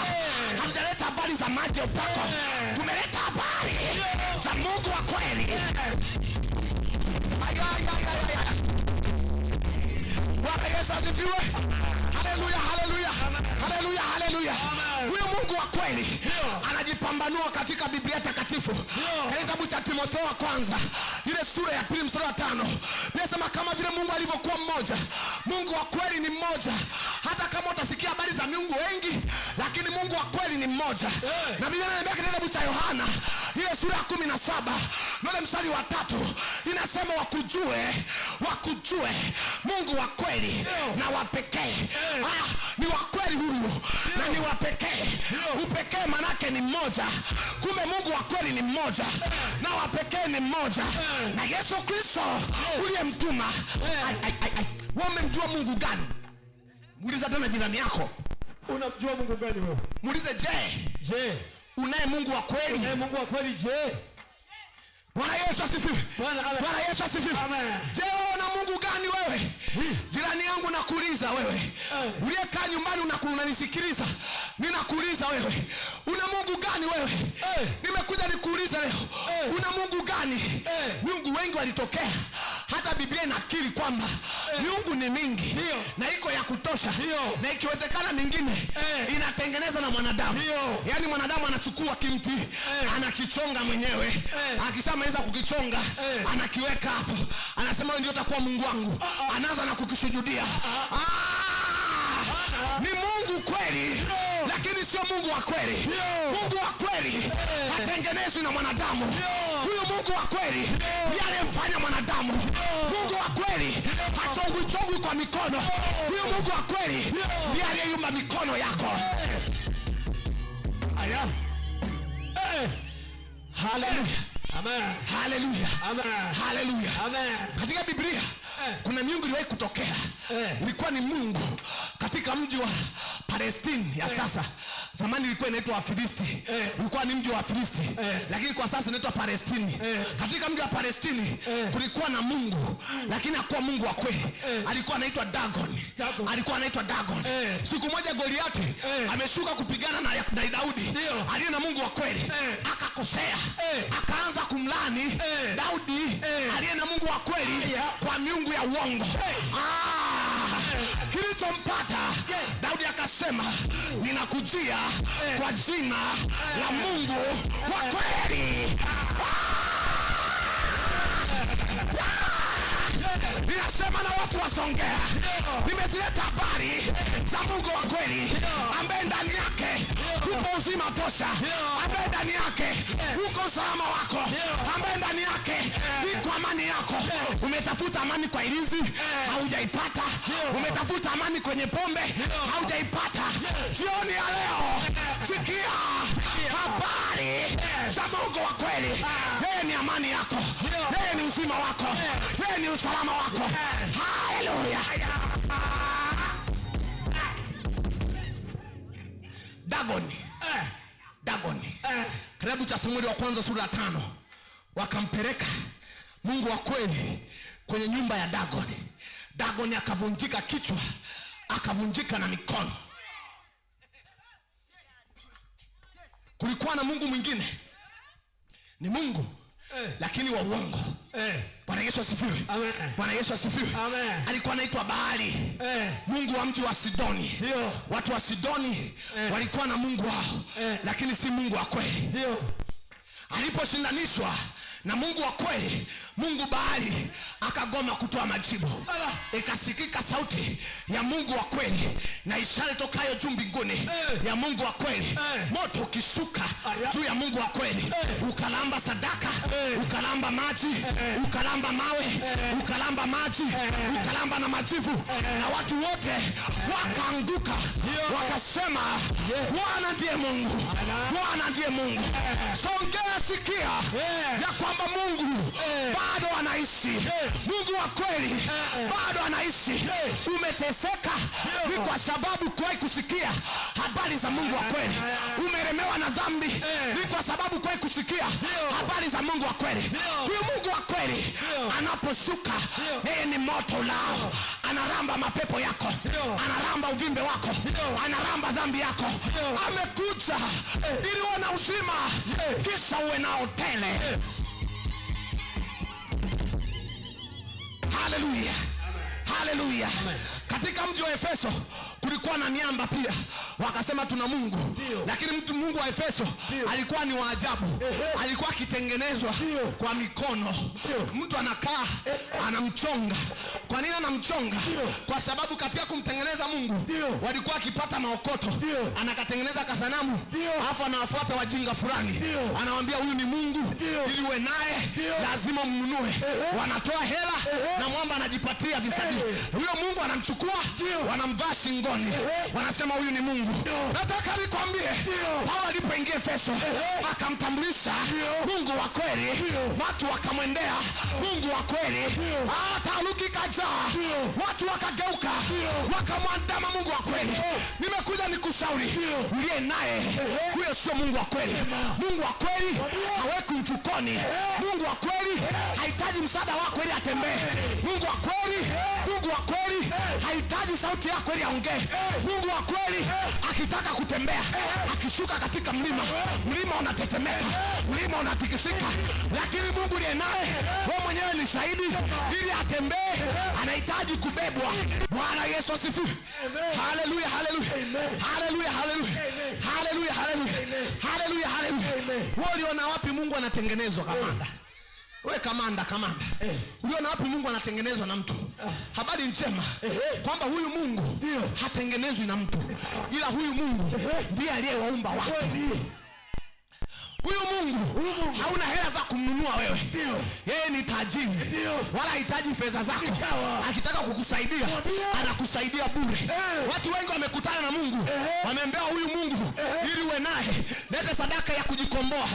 hatujaleta habari za maji ya upako, tumeleta habari za Mungu wa kweli. Ay, ay, ay, ay, ay. Bwana Yesu asifiwe. Haleluya, haleluya, haleluya, haleluya. Huyu Mungu wa kweli anajipambanua katika Biblia Takatifu, katika kitabu cha Timotheo wa kwanza ile sura ya 2 mstari wa 5. Biblia inasema kama vile Mungu alivyokuwa mmoja, Mungu wa kweli ni mmoja. Hata kama utasikia habari za miungu wengi, lakini Mungu wa kweli ni mmoja. Na Biblia inaniambia katika kitabu cha Yohana ile sura ya 17 na ule mstari wa 3 inasema wakujue, wakujue Mungu wa kweli na wa pekee. Ah, ni wa kweli huyu na ni wa pekee. Upekee manake ni mmoja. Kumbe Mungu wa kweli ni mmoja na wa pekee ni mmoja, na Yesu Kristo uliyemtuma. Ai, ai, ai, ai. Wewe umemjua Mungu gani? Muuliza tena jirani yako, Unamjua Mungu gani wewe? muulize, je, Je, unaye Mungu wa kweli? eh, Mungu wa kweli je? Bwana Yesu asifiwe. Bwana awe- Bwana Yesu asifiwe. Amen. Je, wewe una Mungu gani wewe? Jirani yangu nakuuliza wewe. Uliyekaa nyumbani unanisikiliza. Ninakuuliza wewe. Una Mungu gani wewe? Nimekuja nikuulize leo. Una Mungu gani? Miungu wengi walitokea. Hata Biblia inakiri kwamba miungu ni mingi na iko ya kutosha, na ikiwezekana mingine inatengenezwa na mwanadamu. Yaani mwanadamu anachukua kimti, anakichonga mwenyewe, akishamaliza kukichonga anakiweka hapo, anasema wewe ndio utakuwa Mungu wangu, anaanza na kukishujudia. Ah, ni Mungu kweli, lakini sio Mungu wa kweli. Mungu wa kweli hatengenezwi na mwanadamu. Huyu Mungu wa kweli ndiye aliyemfanya mwanadamu. Mungu wa kweli hachongwi chongwi kwa mikono. Huyu Mungu wa kweli ndiye aliyeyumba mikono yako. Aya. Eh. Haleluya, Amen. haleluya, Amen. haleluya. Amen. Katika Biblia kuna miungu iliwahi kutokea. Ilikuwa ni Mungu katika mji wa Palestine ya sasa. Zamani ilikuwa inaitwa Wafilisti. Ulikuwa ni mji wa Wafilisti, lakini kwa sasa inaitwa Palestini. Katika mji wa Palestini kulikuwa na Mungu, lakini hakuwa Mungu wa kweli. Alikuwa anaitwa Dagon. Dagon. Alikuwa anaitwa Dagon. Siku moja Goliati ameshuka kupigana na Daudi aliye na Mungu wa kweli, akakosea, akaanza kumlani Daudi aliye na Mungu wa kweli kwa miungu ya uongo. Ah, kilichompata Daudi akasema, ninakujia kwa jina la Mungu wa kweli. Ninasema na watu wa Songea, nimezileta habari za Mungu wa kweli ambaye ndani yake upo uzima tosha, ambaye ndani yake uko usalama wako, ambaye ndani yake iko amani yako. Umetafuta amani kwa ilizi, haujaipata. Umetafuta amani kwenye pombe, haujaipata. Jioni ya leo, sikia habari za Mungu wa kweli. Yeye Yeye ni amani yako, yeye ni uzima wako, yeye ni usalama wako. Haleluya! Dagoni, Dagoni, kitabu cha Samueli wa kwanza sura ya 5, wakampeleka Mungu wa kweli kwenye nyumba ya Dagoni. Dagoni akavunjika kichwa, akavunjika na mikono. Kulikuwa na Mungu mwingine, ni Mungu lakini wa uongo. Bwana Yesu asifiwe. Amen. Bwana Yesu asifiwe. Amen. Alikuwa anaitwa Baali, Mungu wa mji wa Sidoni. Ndio. Watu wa Sidoni walikuwa na Mungu wao, lakini si Mungu wa kweli. Ndio. Aliposhindanishwa na Mungu wa kweli, Mungu Baali akagoma kutoa majibu. Ikasikika sauti ya Mungu wa kweli na ishara tokayo juu mbinguni ya Mungu wa kweli, moto ukishuka juu ya Mungu wa kweli, ukalamba sadaka, ukalamba maji, ukalamba mawe, ukalamba maji, ukalamba na majivu, na watu wote wakaanguka, wakasema, Bwana ndiye Mungu, Bwana ndiye Mungu. Songea, sikia ya kwamba Mungu bado anaishi. Mungu wa kweli bado anaishi. Umeteseka ni kwa sababu kuwahi kusikia habari za Mungu wa kweli. Umelemewa na dhambi ni kwa sababu kuwahi kusikia habari za Mungu wa kweli. Huyu Mungu wa kweli anaposhuka, yeye ni moto lao, anaramba mapepo yako, anaramba uvimbe wako, anaramba dhambi yako. Amekuja ili uwe na uzima, kisha uwe nao tele. Haleluya, haleluya. Katika mji wa Efeso kulikuwa na miamba pia, wakasema tuna Mungu, lakini mtu Mungu wa Efeso alikuwa ni wa ajabu. Alikuwa akitengenezwa kwa mikono. Mtu anakaa anamchonga. Kwa nini anamchonga? Kwa sababu katika kumtengeneza Mungu walikuwa akipata maokoto, anakatengeneza kasanamu, alafu anawafuata wajinga fulani, anawaambia huyu ni Mungu, ili uwe naye lazima mnunue. Wanatoa hela na mwamba anajipatia visadio. Huyo Mungu anamchukua, wanamvaa shingoni, wanasema huyu ni Mungu. Nataka nikwambie, Paulo alipoingia Efeso akamtambulisha Mungu wa kweli, watu wakamwendea Mungu wa kweli, taharuki ikajaa, watu wakageuka, wakamwandama Mungu wa kweli. Nimekuja nikushauri, uliye naye huyo sio Mungu wa kweli. Mungu wa kweli haweki mfukoni. Mungu wa kweli hahitaji msaada wako ili atembee. Mungu wa kweli, Mungu wa kweli hahitaji sauti yako ili aongee. Mungu wa kweli akitaka kutembea, akishuka katika mlima, mlima unatetemeka, mlima unatikisika, lakini Mungu uliye naye, wewe mwenyewe ni shahidi, ili atembee anahitaji kubebwa. Bwana Yesu asifiwe. Haleluya, haleluya, haleluya, haleluya, haleluya, haleluya, haleluya, haleluya. Wewe uliona wapi Mungu anatengenezwa, kamanda? We kamanda, kamanda, uliona wapi Mungu anatengenezwa na mtu? Habari njema kwamba huyu Mungu hatengenezwi na mtu, ila huyu Mungu ndiye aliyewaumba watu. Huyu Mungu hauna hela za kumnunua wewe. Yeye ni tajiri, wala hahitaji fedha zako. Akitaka kukusaidia anakusaidia bure. Watu wengi wamekutana na Mungu, wameambiwa huyu Mungu ili uwe naye, lete sadaka ya kujikomboa.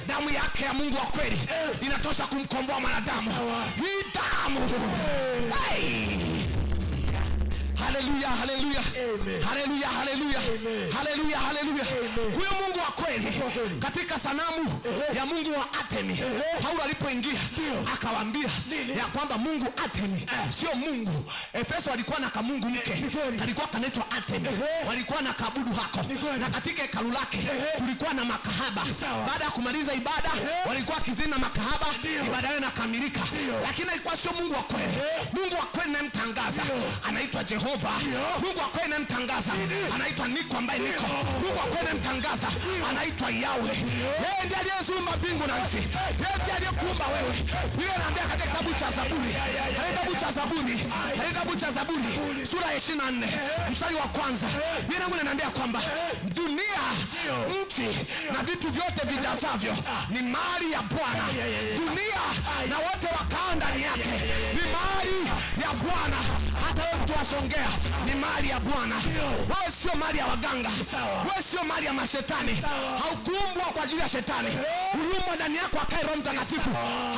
Damu yake ya Mungu wa kweli inatosha kumkomboa mwanadamu. Hii damu. Hey! Haleluya, haleluya, haleluya, haleluya, haleluya, haleluya. Huyo Mungu wa kweli katika sanamu ya Mungu wa Atemi, Paulo alipoingia akawaambia ya kwamba Mungu Atemi sio Mungu. Efeso walikuwa na kamungu mke kalikuwa kanaitwa Atemi, walikuwa na kaabudu hako, na katika hekalu lake kulikuwa na makahaba. Baada ya kumaliza ibada walikuwa wakizina makahaba, ibada yao inakamilika, lakini alikuwa sio Mungu wa kweli. Mungu wa kweli namtangaza anaitwa Jehova. Mungu wa kweli namtangaza anaitwa Niko ambaye niko. Mungu wa kweli namtangaza anaitwa Yahweh. Yeye ndiye aliyeziumba mbingu na nchi, yeye ndiye aliyekuumba wewe. Biblia inaambia katika kitabu cha Zaburi, katika kitabu cha Zaburi, katika kitabu cha Zaburi sura ya 24 mstari wa kwanza, Biblia yangu inaniambia kwamba dunia, nchi na vitu vyote vijazavyo ni mali ya Bwana. Dunia na wote wakaa ndani yake ni mali ya Bwana. Hata wewe mtu wa Songea ni mali ya Bwana. Wewe sio mali ya waganga, wewe sio mali ya mashetani. Haukuumbwa kwa ajili ya shetani, uliumbwa ndani yako akae Roho Mtakatifu.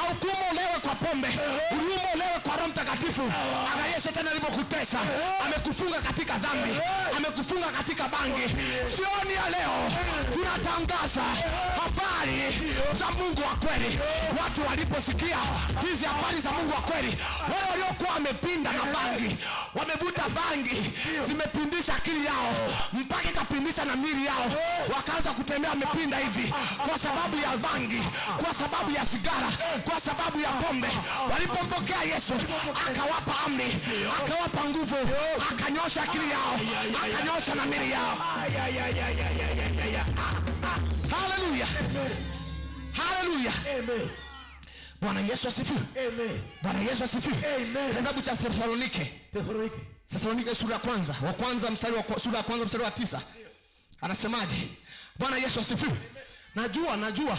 Haukuumbwa ulewe kwa pombe, uliumbwa ulewe kwa Roho Mtakatifu. Angalia shetani alivyokutesa, amekufunga katika dhambi, amekufunga katika bangi. Jioni ya leo tunatangaza habari za Mungu wa kweli. Watu waliposikia hizi habari za Mungu wa kweli, wale waliokuwa wamepinda na bangi, wamevuta bangi, zimepindisha akili yao mpaka ikapindisha na miili yao, wakaanza kutembea wamepinda hivi, kwa sababu ya bangi, kwa sababu ya sigara, kwa sababu ya pombe. Walipompokea Yesu, akawapa amri, akawapa nguvu, akanyosha akili yao, akanyosha na miili yao. Haleluya, haleluya! Amen. Bwana Yesu asifiwe. Amen. Bwana Yesu asifiwe. Amen. Kitabu cha Thesalonike, Thesalonike. Thesalonike sura ya kwanza, wa kwanza mstari wa sura ya kwanza mstari wa 9. Anasemaje? Bwana Yesu asifiwe. Najua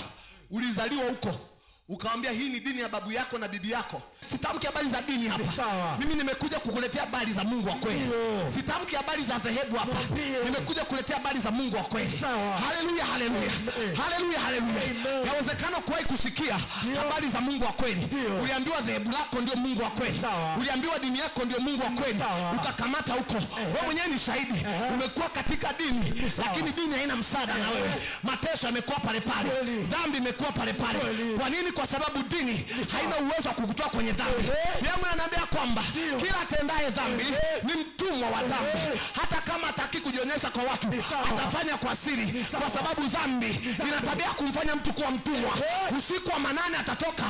ulizaliwa huko ukawambia hii ni dini ya babu yako na bibi yako. Sitamki habari za dini hapa. Sawa. Mimi nimekuja kukuletea habari za Mungu wa kweli. Ndio. Sitamki habari za dhehebu hapa. Ndio. Nimekuja kukuletea habari za Mungu wa kweli. Sawa. Haleluya, haleluya. Amen. Haleluya, haleluya. Amen. Yawezekana kuwahi kusikia habari za Mungu wa kweli. Ndio. Uliambiwa dhehebu lako ndio Mungu wa kweli. Sawa. Uliambiwa dini yako ndio Mungu wa kweli. Sawa. Ukakamata huko. Wewe mwenyewe ni shahidi. Umekuwa katika dini, Sawa. lakini dini haina msaada na wewe. Mateso yamekuwa pale pale. Kweli. Dhambi imekuwa pale pale. Kweli. Kwa nini? Kwa sababu dini haina uwezo wa kukutoa kwenye dhambi. Ehe. Mungu ananiambia kwamba kila atendaye dhambi ni mtumwa wa dhambi. Hata kama hataki kujionyesha kwa watu, sawa. atafanya kwa siri, sawa. kwa sababu dhambi ina tabia ya kumfanya mtu kuwa mtumwa. Usiku wa manane atatoka,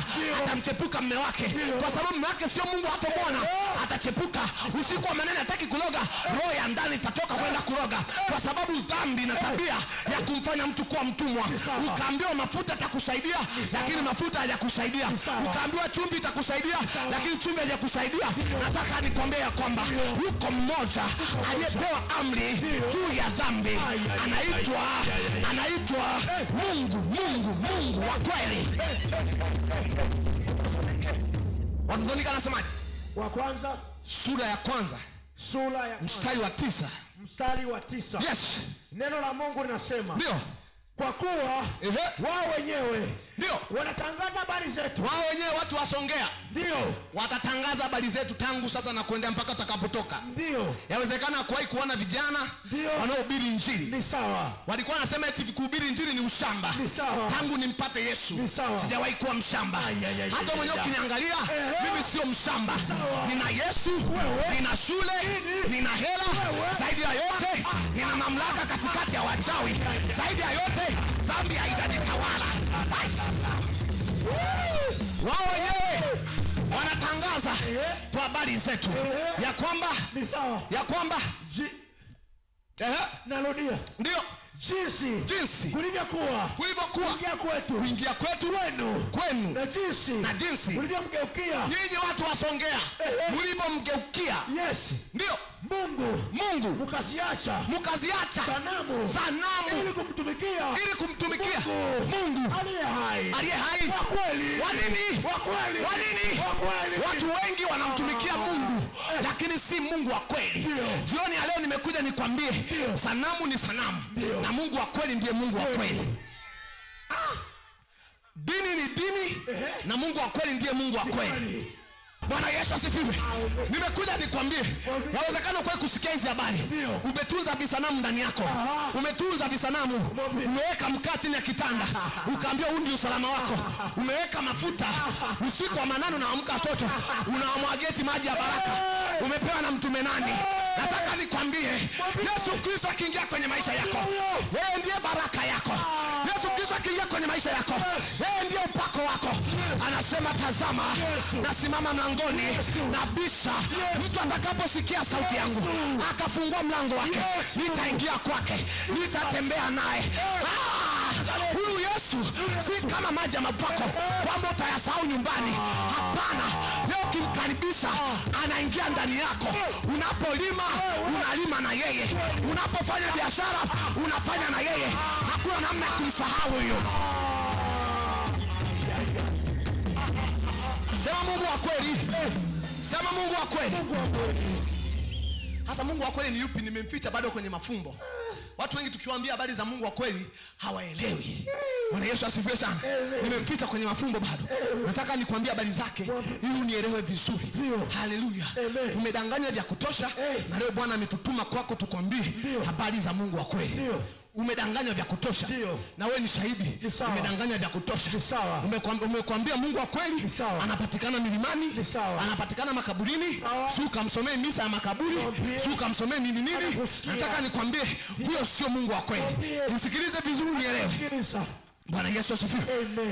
atamchepuka mme wake, kwa sababu mme wake sio Mungu, hatomwona, atachepuka. Usiku wa manane hataki kuloga, roho ya ndani itatoka kwenda kuroga, kwa sababu dhambi ina tabia ya kumfanya mtu kuwa mtumwa. Ukaambiwa mafuta atakusaidia, lakini mafuta hayakusaidia. Ukaambiwa chumvi itakusaidia, lakini chumvi hajakusaidia. Nataka nikwambie ya kwamba yuko mmoja aliyepewa amri juu ya dhambi, anaitwa Mungu, Mungu, Mungu wa kweli. Wathesalonike anasemaje? Wa kwanza Sura ya kwanza sura ya kwanza, mstari wa 9. mstari wa 9. Yes, Neno la Mungu linasema ndio, kwa kuwa ehe, wao wenyewe ndio wanatangaza habari zetu, wao wenyewe watu wasongea ndio, watatangaza habari zetu tangu sasa na kuendea mpaka tutakapotoka. ndio, Yawezekana kuwahi kuona vijana Ndio. wanaohubiri injili ni sawa, walikuwa wanasema eti kuhubiri injili ni ushamba. Ni sawa. Tangu nimpate Yesu Ni sawa. sijawahi kuwa mshamba. Ai, ai, ai, Hata ai, mwenyewe ai. ukiniangalia Ehe. mimi sio mshamba. Sawa. Nina Yesu, Wewe. nina shule, Nini? nina hela, Wewe. zaidi ya yote nina mamlaka katikati ya wachawi. Zaidi ya yote dhambi haitanitawala. Ai. Wao wenyewe wanatangaza kwa habari zetu Ehe. ya kwamba ni sawa. ya kwamba ehe, Narudia, ndio jinsi jinsi kulivyokuwa kulivyokuwa kuingia kwetu kuingia kwetu kwenu kwenu na jinsi na jinsi mlivyomgeukia nyinyi watu wa Songea Ehe. mlivyomgeukia yes ndio Mungu Mungu mkaziacha mkaziacha sanamu sanamu ili kumtumikia ili kumtumikia Mungu Mungu aliye hai aliye hai. wa kweli, Wa nini? wa kweli, Wa nini? wa kweli. Watu wengi wanamtumikia Mungu lakini si Mungu wa kweli. Ndio. Jioni ya leo nimekuja nikwambie, sanamu ni sanamu Ndio. na Mungu wa kweli ndiye Mungu wa kweli. Dini ni dini na Mungu wa kweli ndiye Mungu wa kweli. Bwana Yesu asifiwe. Nimekuja nikwambie, yawezekana kwa kusikia hizi habari, umetunza visanamu ndani yako, umetunza visanamu, umeweka mkaa chini ya kitanda, ukaambiwa huu ndio usalama wako, umeweka mafuta usiku wa manane, unaamka watoto unawamwagia eti maji ya baraka, umepewa na mtume nani? Nataka nikwambie, Yesu Kristo akiingia kwenye maisha yako, yeye ndiye baraka yako. Yesu Kristo akiingia kwenye maisha yako, yeye ndiye upako wako. Anasema, tazama, nasimama mlangoni nabisha. Mtu atakaposikia sauti yangu akafungua mlango wake, nitaingia kwake, nitatembea naye. Huyu Yesu si kama maji ya mapako kwamba utayasahau nyumbani. Hapana. maana leo ukimkaribisha anaingia ndani yako. Unapolima unalima na yeye, unapofanya biashara unafanya na yeye. Hakuna namna ya kumsahau huyo. Sema Mungu wa kweli, sema Mungu wa kweli. Hasa Mungu wa kweli ni yupi? Nimemficha bado kwenye mafumbo. Watu wengi tukiwaambia habari za Mungu wa kweli hawaelewi. Bwana Yesu asifiwe sana. Nimemficha kwenye mafumbo bado. Nataka nikwambie habari zake ili unielewe vizuri. Haleluya. Umedanganya vya kutosha, na leo Bwana ametutuma kwako tukwambie habari za Mungu wa kweli. Umedanganywa vya kutosha, na wewe ni shahidi. Umedanganywa vya kutosha. Umekwambia Mungu wa kweli anapatikana milimani, anapatikana makaburini, si ukamsomee misa ya makaburi, si ukamsomee nini nini. Nataka nikwambie huyo sio Mungu wa kweli. Nisikilize vizuri unielewe. Bwana Yesu asifiwe.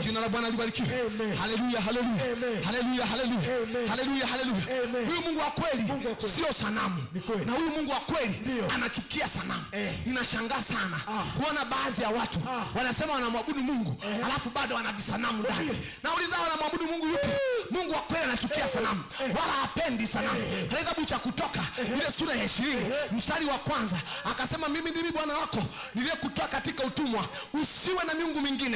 Jina la Bwana libarikiwe. Haleluya, haleluya. Haleluya, haleluya. Haleluya, haleluya. Huyu Mungu wa kweli sio sanamu. Na huyu Mungu wa kweli anachukia sanamu. Inashangaa sana kuona baadhi ya watu wanasema wanamwabudu Mungu, alafu bado wana visanamu ndani. Nauliza, wanamwabudu Mungu yupi? Mungu wa kweli anachukia sanamu, wala hapendi sanamu. Katika kitabu cha Kutoka ile sura ya 20 mstari wa kwanza akasema, mimi ndimi Bwana wako niliyekutoa katika utumwa, usiwe na miungu mingine,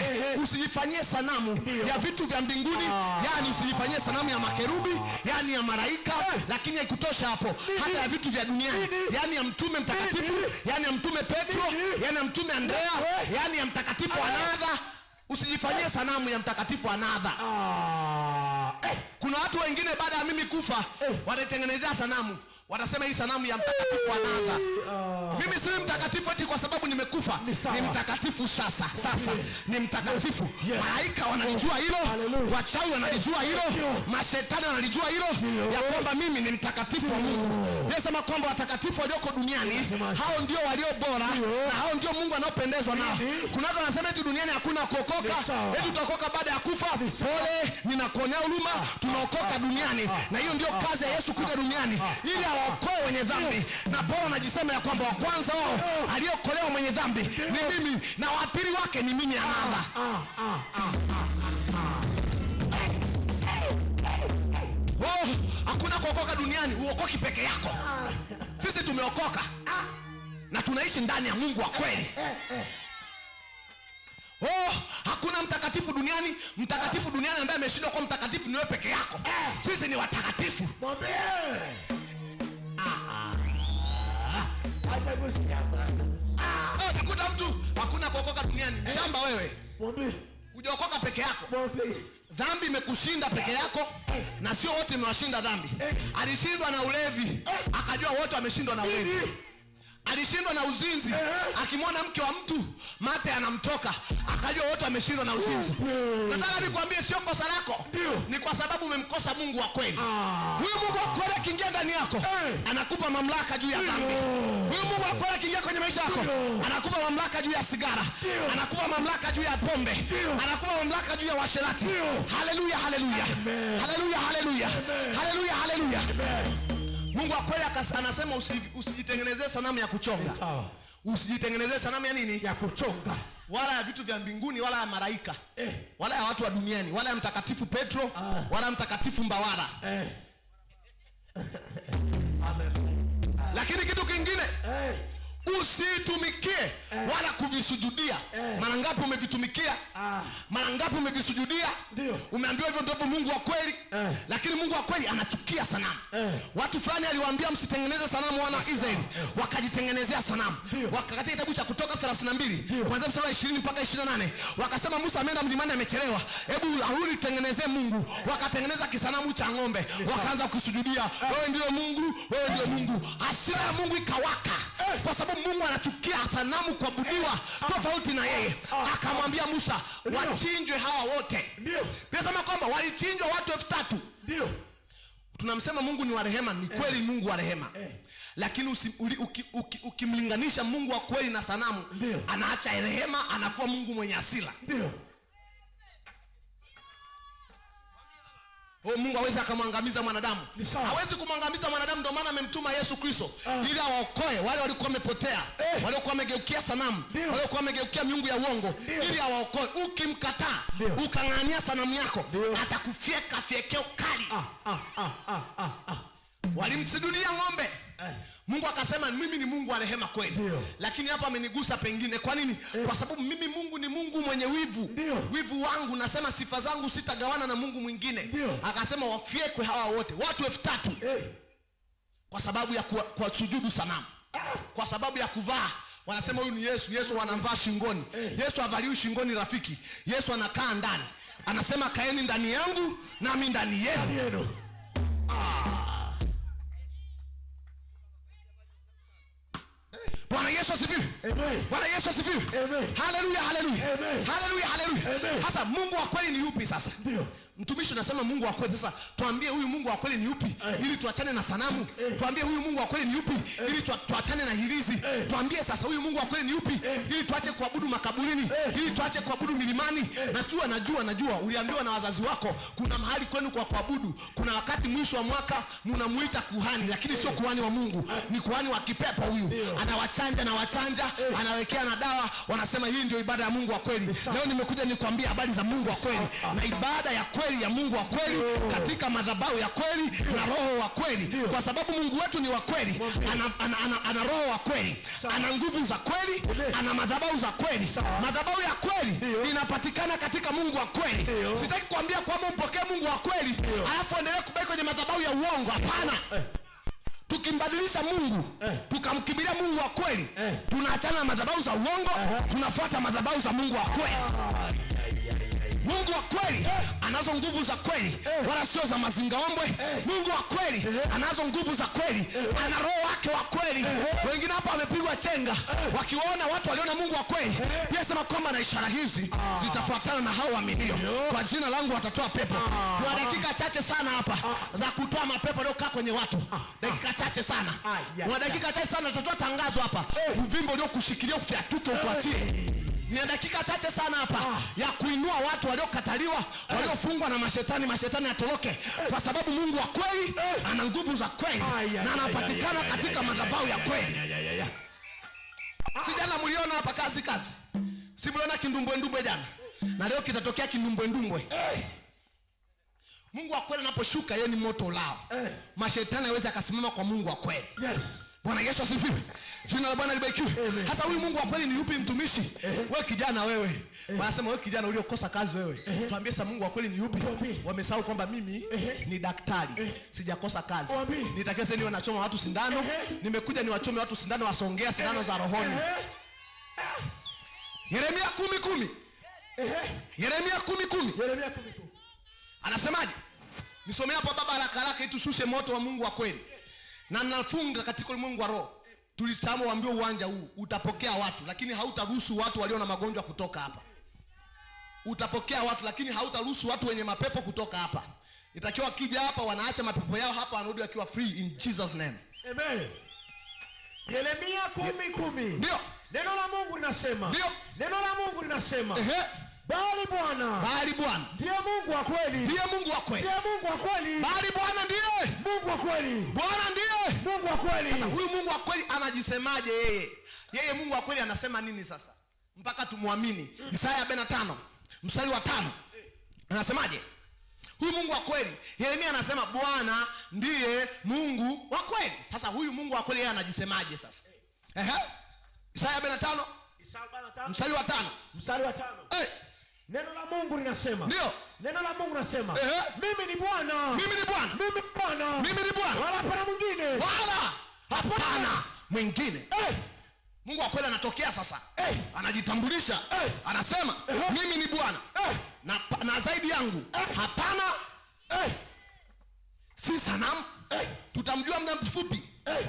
usijifanyie sanamu ya vitu vya mbinguni, yani usijifanyie sanamu ya makerubi, yani ya malaika. Lakini haikutosha hapo, hata ya vitu vya duniani, yani ya mtume mtakatifu, yani ya mtume Petro, yani ya mtume Andrea, yani ya mtakatifu Anadha. Usijifanyie sanamu ya mtakatifu Anadha. Kuna watu wengine baada ya mimi kufa wataitengenezea sanamu, watasema hii sanamu ya mtakatifu Anadha. Mimi si mtakatifu eti kwa sababu nimekufa. Ni mtakatifu sasa. Sasa ni mtakatifu. Malaika wanalijua hilo, wachawi wanalijua hilo, mashetani wanalijua hilo, ya kwamba mimi ni mtakatifu wa Mungu. Nasema kwamba watakatifu walioko duniani hao ndio walio bora na hao ndio Mungu anaopendezwa nao. Kuna watu wanasema eti duniani hakuna kuokoka, eti tutaokoka baada ya kufa. Pole, ninakuonea huruma, tunaokoka duniani, na hiyo ndio kazi ya Yesu kuja duniani ili awaokoe wenye dhambi. Na Paulo anajisema ya kwamba wa kwanza wao aliyokolewa mwenye dhambi ni mimi, na wa pili wake ni mimi Anadha. Oh, hakuna kuokoka duniani, uokoki peke yako. Sisi tumeokoka na tunaishi ndani ya Mungu wa kweli. Oh, hakuna mtakatifu duniani. Mtakatifu duniani ambaye ameshindwa kuwa mtakatifu ni wewe peke yako. Sisi ni watakatifu. Utakuta mtu hakuna kuokoka duniani. Mshamba wewe. Hujaokoka peke yako. Dhambi imekushinda peke yako, na sio wote imewashinda dhambi. Alishindwa na ulevi, akajua wote wameshindwa na ulevi. Alishindwa na uzinzi, akimwona mke wa mtu mate anamtoka, akajua wote wameshindwa na uzinzi. Nataka nikwambie sio kosa lako, ni kwa sababu umemkosa Mungu wa kweli. Huyu Mungu wa kweli akiingia ndani yako anakupa mamlaka juu ya dhambi. Huyu Mungu wa kweli akiingia kwenye maisha yako anakupa mamlaka juu ya sigara, anakupa mamlaka juu ya pombe, anakupa mamlaka juu ya uasherati. Haleluya, haleluya, haleluya, haleluya, haleluya, haleluya. Mungu wa kweli anasema usijitengenezee sanamu ya kuchonga. Usijitengenezee sanamu ya nini? Ya kuchonga. Wala ya vitu vya mbinguni, wala ya malaika, wala ya watu wa duniani, wala ya mtakatifu Petro, wala ya mtakatifu Mbawala. Lakini kitu kingine, usitumikie wala kuvisujudia. Mara ngapi umevitumikia? Mara ngapi umevisujudia? Umeambiwa hivyo ndivyo Mungu wa kweli. Lakini Mungu wa kweli anachukia sanamu. Watu fulani aliwaambia msitengeneze sanamu wana wa Israeli, wakajitengenezea sanamu. Katika kitabu cha Kutoka 32 kuanzia mstari wa 20 mpaka 28, wakasema Musa ameenda mlimani amechelewa, hebu arudi tutengenezee Mungu. Wakatengeneza kisanamu cha ng'ombe, wakaanza kusujudia, wewe ndio Mungu, wewe ndio Mungu. Hasira ya Mungu ikawaka, kwa sababu Mungu anachukia sanamu kuabudiwa tofauti na yeye. Akamwambia Musa wachinjwe hawa wote. Nasema kwamba walichinjwa watu 3000. Tunamsema Mungu ni wa rehema, ni kweli Mungu wa rehema. Lakini ukimlinganisha Mungu wa kweli na sanamu, anaacha rehema, anakuwa Mungu mwenye hasira. Oh, Mungu hawezi akamwangamiza mwanadamu. Ni sawa. Hawezi kumwangamiza mwanadamu, ndio maana amemtuma Yesu Kristo ili awaokoe wale walikuwa wamepotea, waliokuwa wamegeukia sanamu, Ndio. waliokuwa wamegeukia miungu ya uongo, Ndio. ili awaokoe. Ukimkataa, Ndio. ukang'ang'ania sanamu yako, Ndio. atakufyeka fyekeo kali. Walimsujudia ng'ombe. Mungu akasema mimi ni Mungu wa rehema kweli. Ndio. Lakini hapa amenigusa pengine. Kwa nini? Kwa sababu mimi Mungu ni Mungu mwenye wivu. Ndio. Wivu wangu nasema sifa zangu sitagawana na Mungu mwingine. Ndio. Akasema wafyekwe hawa wote, watu 3000 kwa sababu ya kwa sujudu sanamu. Kwa sababu ya kuvaa. Wanasema huyu ni Yesu, Yesu wanamvaa shingoni. Yesu havaliwi shingoni rafiki. Yesu anakaa ndani. Anasema kaeni ndani yangu nami ndani yenu. Yenu. Bwana Yesu asifiwe. Amen. Bwana Yesu asifiwe. Amen. Haleluya, haleluya. Amen. Haleluya, haleluya. Amen. Sasa Mungu wa kweli ni yupi sasa? Ndio. Mtumishi unasema Mungu wa kweli, sasa tuambie huyu Mungu wa kweli ni yupi ili tuachane na sanamu. Tuambie huyu Mungu wa kweli ni yupi ili tuachane na hirizi. Tuambie sasa huyu Mungu wa kweli ni yupi ili tuache kuabudu makaburini, ili tuache kuabudu milimani. Najua uliambiwa na wazazi wako kuna mahali kwenu kwa kuabudu. Kuna wakati mwisho wa mwaka mnamuita kuhani, lakini sio kuhani wa Mungu, ni kuhani wa kipepo huyu. Anawachanja na wachanja, anawekea na dawa, wanasema hii ndio ibada ya Mungu wa kweli. Leo nimekuja nikwambie habari za Mungu wa kweli na ibada ya kweli ya Mungu wa kweli katika madhabahu ya kweli na roho wa kweli, kwa sababu Mungu wetu ni wa kweli. Ana roho wa kweli, ana nguvu za kweli, ana madhabahu za kweli. Madhabahu ya kweli inapatikana katika Mungu wa kweli. Sitaki kuambia kwamba umpokee Mungu wa kweli alafu endelee kubaki kwenye madhabahu ya uongo. Hapana. Tukimbadilisha Mungu, tukamkimbilia Mungu wa kweli, tunaachana na madhabahu za uongo, tunafuata madhabahu za Mungu wa kweli. Mungu wa kweli anazo nguvu za kweli, wala sio za mazingaombwe. Mungu wa kweli anazo nguvu za kweli, ana roho wake wa kweli. Wengine hapa wamepigwa chenga wakiwaona watu waliona Mungu wa kweli. Pia sema kwamba na ishara hizi zitafuatana na hao waaminio, kwa jina langu watatoa pepo. Kuna dakika chache sana hapa za kutoa mapepo yaliyokaa kwenye watu, dakika chache sana. Kuna dakika chache sana tutatoa tangazo hapa, uvimbe uliokushikilia ufyatuke ukuachie. Ni dakika chache sana hapa ya kuinua watu waliokataliwa, waliofungwa na mashetani, mashetani atoroke, kwa sababu Mungu wa kweli ana nguvu za kweli na anapatikana katika madhabahu ya kweli. Si jana mliona hapa kazi kazi? Si mliona kindumbwendumbwe jana? Na leo kitatokea kindumbwendumbwe. Mungu wa kweli anaposhuka yeye ni moto lao. Mashetani hawezi akasimama kwa Mungu wa kweli. Yes. Bwana Yesu asifiwe. Jina la Bwana libarikiwe. Sasa huyu Mungu wa kweli ni yupi mtumishi? Wewe kijana wewe. Wanasema wewe kijana uliokosa kazi wewe. Tuambie sasa Mungu wa kweli ni yupi? Wamesahau kwamba mimi ni daktari. Sijakosa kazi. Nitakiwa sasa niwe nachoma watu sindano. Nimekuja niwachome watu sindano, wasongea sindano za rohoni. Yeremia 10:10. Yeremia 10:10. Yeremia 10:10. Anasemaje? Nisomee hapo baba haraka haraka ili tushushe moto wa Mungu wa kweli. Na nafunga katika ulimwengu wa roho. Tulitamwa waambie uwanja huu utapokea watu, lakini hautaruhusu watu walio na magonjwa kutoka hapa. Utapokea watu lakini hautaruhusu watu wenye mapepo kutoka hapa. Itakiwa kija hapa wanaacha mapepo yao hapa, wanarudi wakiwa free in Jesus name. Amen. Yeremia 10:10. Ndio. Neno la Mungu linasema. Ndio. Neno la Mungu linasema. Bali Bwana Bali Bwana ndiye Mungu wa kweli. ndiye Mungu wa kweli. Ndiye Mungu wa kweli. Bali Bwana ndiye Mungu wa kweli. Bwana ndiye Mungu wa kweli. Sasa huyu Mungu wa kweli anajisemaje yeye? Yeye Mungu wa kweli anasema nini sasa? Mpaka tumuamini. Isaya 45 mstari wa 5. Anasemaje? Huyu Mungu wa kweli, Yeremia anasema Bwana ndiye Mungu wa kweli. Sasa huyu Mungu wa kweli yeye anajisemaje sasa? Isaya 45 Isaya 45 mstari wa 5. Mstari wa 5. Neno la Mungu linasema. Ndio. Neno la Mungu linasema. Mimi ni Bwana. Mimi ni Bwana. Mimi ni Bwana. Mimi ni Bwana. Wala hapana mwingine. Wala hapana mwingine. Mungu wa kweli anatokea sasa. Anajitambulisha. Anasema mimi ni Bwana. Na zaidi yangu hapana. Si sanamu. Tutamjua muda mfupi.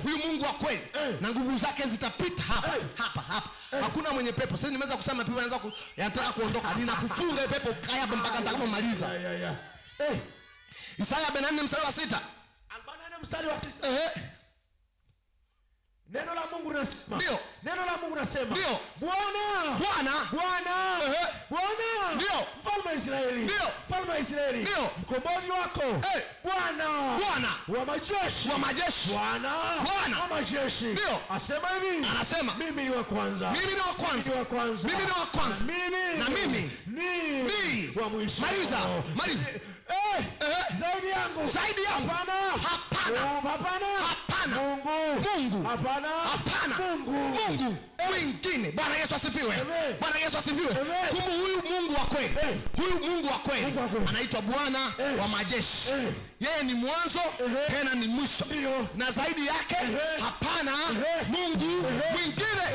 Huyu Mungu wa kweli na nguvu zake zitapita hapa, hapa, hapa. Hakuna mwenye pepo. Sasa nimeweza kusema pepo yanaanza yanataka kuondoka. Ninakufunga hiyo pepo ukae hapa mpaka nitakapomaliza. Isaya 44 mstari wa 6. 44 mstari wa 6. Neno la Mungu linasema. Ndio. Neno la Mungu linasema. Ndio. Bwana. Bwana. Bwana. Ehe. Bwana. Ndio. Mfalme wa Israeli. Ndio. Mfalme wa Israeli. Ndio. Mkombozi wako. Eh. Bwana. Bwana. Wa majeshi. Wa majeshi. Bwana. Bwana. Wa majeshi. Ndio. Asema hivi. Anasema. Mimi ni wa kwanza. Mimi ni wa kwanza. Mimi ni wa kwanza. Mimi ni wa kwanza. Mimi. Na mimi. Ni. Ni. Wa mwisho. Maliza. Maliza. Eh. Eh. Zaidi yangu. Zaidi yangu. Hapana. Hapana. Oh, hapana. Hapana. Mungu. Mungu. Hapana. Hapana. Mungu. Mungu mwingine. Bwana Yesu asifiwe. Amen. Bwana Yesu asifiwe. Amen. Kumbe huyu Mungu wa kweli, Eh. huyu Mungu wa kweli Mungu wa kweli. anaitwa Bwana Eh. wa majeshi. Eh. Yeye ni mwanzo Eh. tena ni mwisho, Ndio. na zaidi yake Eh. hapana Eh. Mungu Eh. mwingine.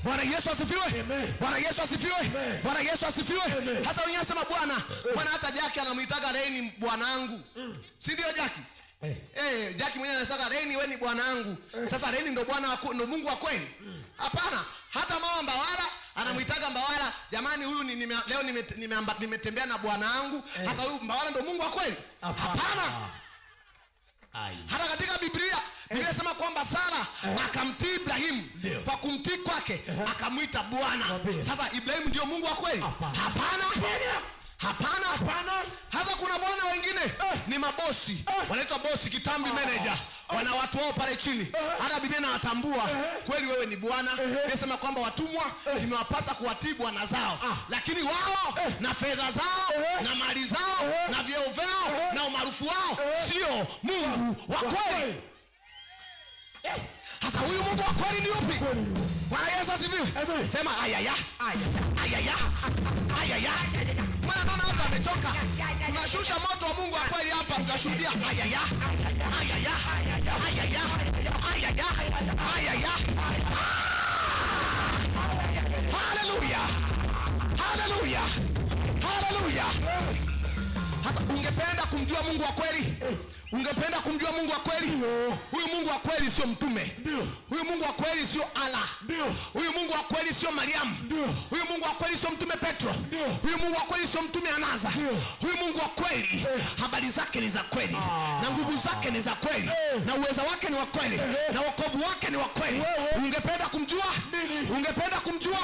Bwana Yesu asifiwe. Amen. Bwana Yesu asifiwe. Amen. Bwana Yesu asifiwe. Amen. Sasa wengine wanasema Bwana, Bwana hata Jaki anamuitaga Reni bwanangu. Si ndio Jaki? Eh. Eh, Jaki mwenyewe anasema Reni wewe ni bwanangu. Sasa Reni ndo bwana wa ndo Mungu wa kweli? Hapana, hata mama Mbawala anamuitaga Mbawala, jamani huyu ni, leo nimetembea na bwanangu. Sasa huyu Mbawala ndo Mungu wa kweli? Hapana. Hapana. Hata katika Biblia Biblia inasema kwamba Sara akamtii Ibrahimu. Ndio. Kwa kumtii kwake akamwita Bwana. Mwambie. Sasa Ibrahimu ndio Mungu wa kweli? Hapana. Hapana. Hapana. Hapana. Hasa kuna bwana wengine ni mabosi, wanaitwa bosi kitambi manager, wana watu wao pale chini. Hata Biblia inawatambua kweli, wewe ni bwana. Inasema kwamba watumwa imewapasa kuwatii bwana zao, lakini wao na fedha zao na mali zao na vyeo vyao na umaarufu wao sio Mungu wa kweli. Sasa huyu Mungu wa kweli ni upi? Bwana Yesu asifiwe. Amen. Sema ayaya. Ayaya. Ayaya. Maana naona watu wamechoka. Tunashusha moto wa Mungu wa kweli hapa, mtashuhudia ayaya. Ayaya. Ayaya. Ayaya. Ayaya. Hallelujah. Hallelujah. Hallelujah. Sasa ungependa kumjua Mungu wa kweli? Ungependa kumjua Mungu wa kweli? Huyu Mungu wa kweli sio mtume. Ndio. Huyu Mungu wa kweli sio Allah. Ndio. Huyu Mungu wa kweli sio Mariamu. Ndio. Huyu Mungu wa kweli sio mtume Petro. Ndio. Huyu Mungu wa kweli sio mtume Anaza. Ndio. Huyu Mungu wa kweli habari zake ni za kweli, na nguvu zake ni za kweli, na uweza wake ni wa kweli, na wokovu wake ni wa kweli. Ungependa kumjua? Nini? Ungependa kumjua?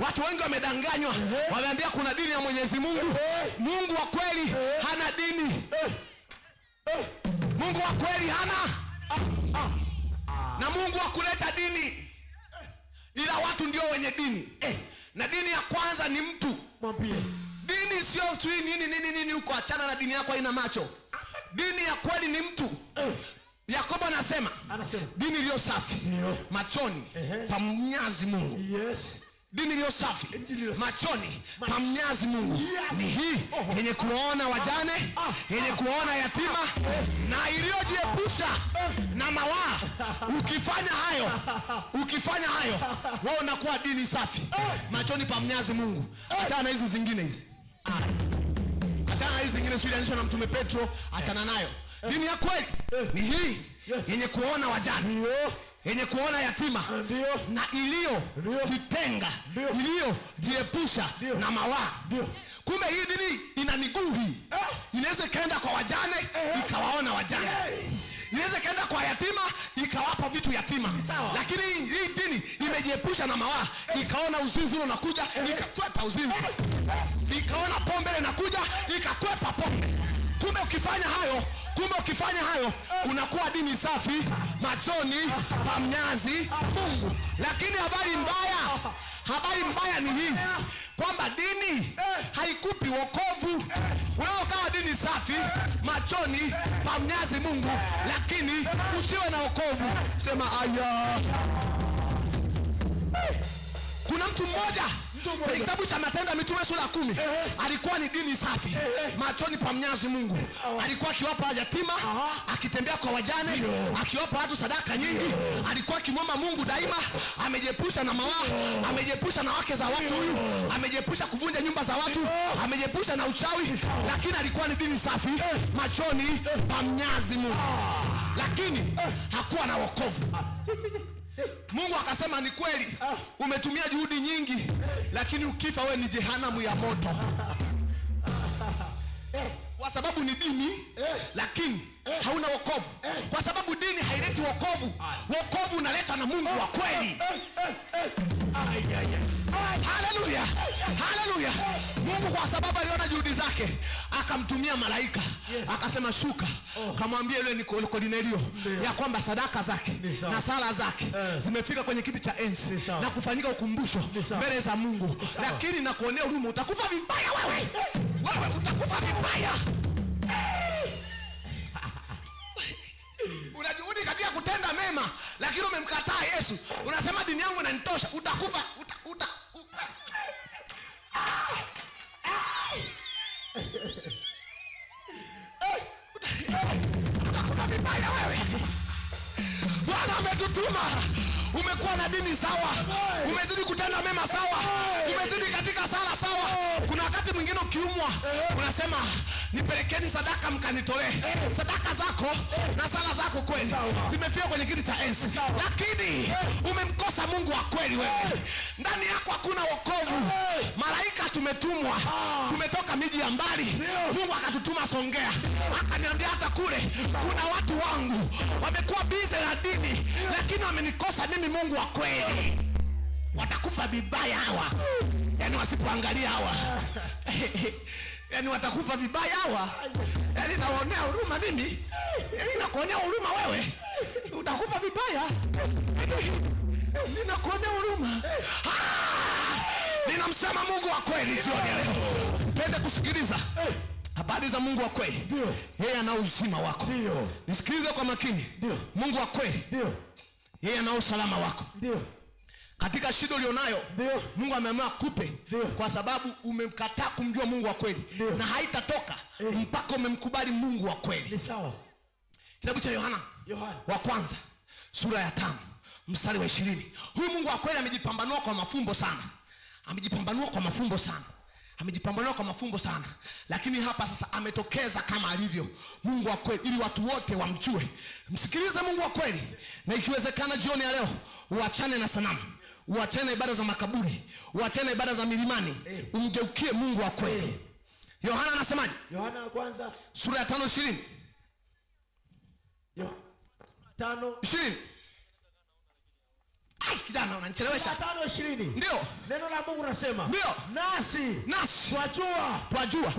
Watu wengi wamedanganywa, wameambia kuna dini ya Mwenyezi Mungu. Mungu wa kweli hana dini. Mungu wa kweli hana, na Mungu wa kuleta dini, ila watu ndio wenye dini. Na dini ya kwanza ni mtu. Mwambie. Dini sio sijui nini nini nini huko, achana na dini yako haina macho. Dini ya kweli ni mtu. Yakobo anasema Anasema. dini iliyo safi Ndio. machoni Ehe. pa Mwenyezi Mungu. Yes. Dini iliyo safi Dini iliyo safi. machoni pa Mwenyezi Mungu Yes. ni hii yenye kuwaona wajane, yenye kuwaona yatima na iliyojiepusha na mawaa. Ukifanya hayo, ukifanya hayo, wewe unakuwa dini safi machoni pa Mwenyezi Mungu. Achana na hizi zingine hizi. Achana na hizi zingine, sio ilianzishwa na mtume Petro, achana nayo. Dini ya kweli ni hii Yes. yenye kuona wajane, Ndio. yenye kuona yatima Ndio. na iliyo Ndio. jitenga, Ndio. iliyo jiepusha Ndio. na mawaa. Ndio. Kumbe hii dini ina miguu hii. Inaweza ikaenda kwa wajane ikawaona wajane, inaweza ikaenda kwa yatima ikawapa vitu yatima, Sawa. lakini hii dini imejiepusha na mawaa, ikaona uzinzi ule unakuja ikakwepa uzinzi, ikaona pombe ile inakuja ikakwepa pombe. Kumbe ukifanya hayo, kumbe ukifanya hayo unakuwa dini safi machoni pa Mwenyezi Mungu. Lakini habari mbaya ni hii kwamba dini haikupi wokovu. Wewe ukawa dini safi machoni pa Mwenyezi Mungu, lakini usiwe na wokovu. Sema aya. Kuna mtu mmoja kwenye kitabu cha Matendo ya Mitume sura ya 10 alikuwa ni dini safi machoni pa Mwenyezi Mungu. Alikuwa akiwapa yatima, akitembea kwa wajane, akiwapa watu sadaka nyingi, alikuwa akimwomba Mungu daima, amejiepusha na mawaa, amejiepusha na wake za watu, huyu amejiepusha kuvunja nyumba za watu, amejiepusha na uchawi, lakini alikuwa ni dini safi machoni pa Mwenyezi Mungu, lakini hakuwa na wokovu. Mungu akasema ni kweli umetumia juhudi nyingi, lakini ukifa wewe ni jehanamu ya moto. Kwa sababu ni dini, lakini hauna wokovu, kwa sababu dini haileti wokovu. Wokovu unaletwa na Mungu wa kweli. Haleluya, haleluya. Mungu kwa sababu aliona juhudi zake akamtumia malaika, akasema shuka, kamwambia yule Kornelio ya kwamba sadaka zake na sala zake zimefika kwenye kiti cha enzi na kufanyika ukumbusho mbele za Mungu, lakini nakuonea huruma, utakufa vibaya wewe, wewe utakufa vibaya. Unajuhudi katika kutenda mema, lakini umemkataa Yesu, unasema dini yangu inanitosha. Utakufa utakufa vibaya wewe. Bwana ametutuma. Umekuwa na dini sawa, umezidi kutenda mema sawa, umezidi katika sala sawa. Kuna wakati mwingine ukiumwa unasema nipelekeni sadaka mkanitolee. Sadaka zako na sala zako kweli zimefika kwenye kiti cha enzi, lakini umemkosa Mungu wa kweli wewe. Ndani yako hakuna wokovu. Malaika tumetumwa, tumetoka miji ya mbali, Mungu akatutuma Songea, akaniambia hata kule kuna watu wangu wamekuwa bize na dini, lakini wamenikosa mimi Mungu wa kweli. Watakufa vibaya hawa, yaani wasipoangalia hawa yaani watakufa vibaya hawa, yaani nawaonea huruma mimi, yaani nakuonea huruma wewe, utakufa vibaya, ninakuonea huruma. Ninamsema Mungu wa kweli jioni ya leo. Pende kusikiliza habari za Mungu wa kweli. Yeye ana uzima wako. Nisikilize kwa makini. Mungu wa kweli, yeye ana usalama wako. Katika shida ulionayo, Mungu ameamua kupe kwa sababu umemkataa kumjua Mungu wa kweli, na haitatoka mpaka umemkubali Mungu wa kweli. Kitabu cha Yohana wa kwanza sura ya 5 mstari wa 20. Huyu Mungu wa kweli amejipambanua kwa mafumbo sana, amejipambanua kwa mafumbo sana, amejipambanua kwa mafumbo sana, lakini hapa sasa ametokeza kama alivyo Mungu wa kweli ili watu wote wamjue. Msikilize Mungu wa kweli, na ikiwezekana jioni ya leo uachane na sanamu, uachane na ibada za makaburi, uachane na ibada za milimani, umgeukie Mungu wa kweli. Yohana anasemaje? Yohana wa kwanza sura ya 5:20. 5:20. Ai, kijana unanichelewesha. 5:20. Ndio. Neno la Mungu nasema. Ndio. Nasi twajua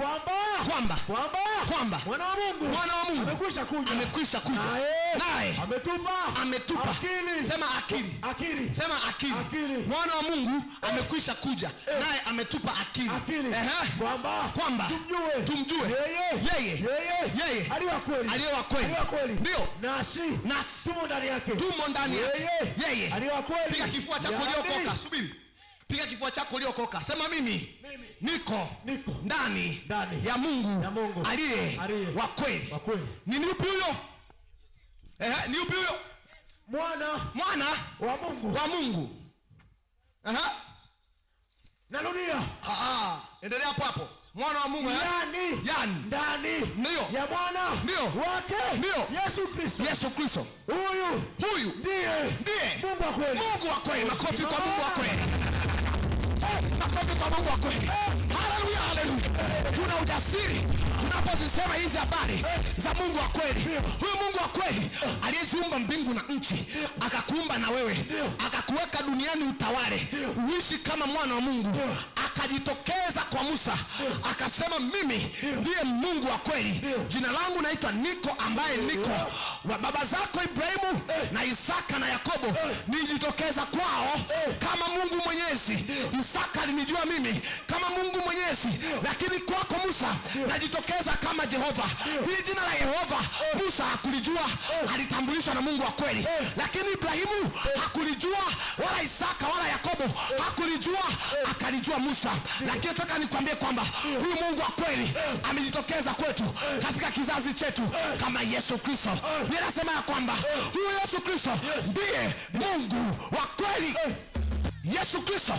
kwamba kwamba Mwana wa Mungu amekwisha kuja. Naye Ametupa akili. Sema akili. Akili. Sema akili. Akili. Mwana wa Mungu amekwisha kuja, naye ametupa akili. Akili. Kwamba Kwamba tumjue yeye yeye aliye wa kweli. aliye wa kweli. Aliye wa kweli. Ndio. Nasi Nasi tumo ndani yake. tumo ndani yake. Yeye Yeye. aliye wa kweli. Piga kifua chako uliokoka. Subiri. Piga kifua chako uliokoka. Sema mimi niko ndani Ndani ya Mungu ya Mungu aliye aliye wa kweli. wa kweli. Ni yupi huyo? Ni yupi huyo? Mwana Mwana wa Mungu. wa Mungu. Narudia. Endelea hapo hapo. Mwana wa Mungu, eh? Yaani Yaani. ndani Ndio. ya mwana Ndio. wake Ndio. Yesu Kristo. Yesu Kristo. Huyu Huyu ndiye ndiye Mungu wa kweli. Mungu wa kweli. Makofi kwa Mungu wa kweli. Makofi kwa Mungu wa kweli. Haleluya, haleluya. Tuna ujasiri tunapozisema hizi habari za Mungu wa kweli. Huyu Mungu wa kweli aliyeziumba mbingu na nchi, akakuumba na wewe, akakuweka duniani utawale, uishi kama mwana wa Mungu. Akajitokeza kwa Musa akasema, mimi ndiye Mungu wa kweli, jina langu naitwa Niko ambaye niko wa baba zako Ibrahimu na Isaka na Yakobo, nilijitokeza kwao kama Mungu Mwenyezi. Isaka alinijua mimi kama Mungu Mwenyezi, lakini kwako Musa najitokeza kama Jehova. Hili jina la Yehova Musa hakulijua, alitambulishwa na Mungu wa kweli, lakini Ibrahimu hakulijua, wala Isaka wala Yakobo hakulijua, akalijua Musa. Lakini nataka nikwambie kwamba huyu Mungu wa kweli amejitokeza kwetu katika kizazi chetu kama Yesu Kristo. Ninasema ya kwamba huyu Yesu Kristo ndiye Mungu wa kweli. Yesu Kristo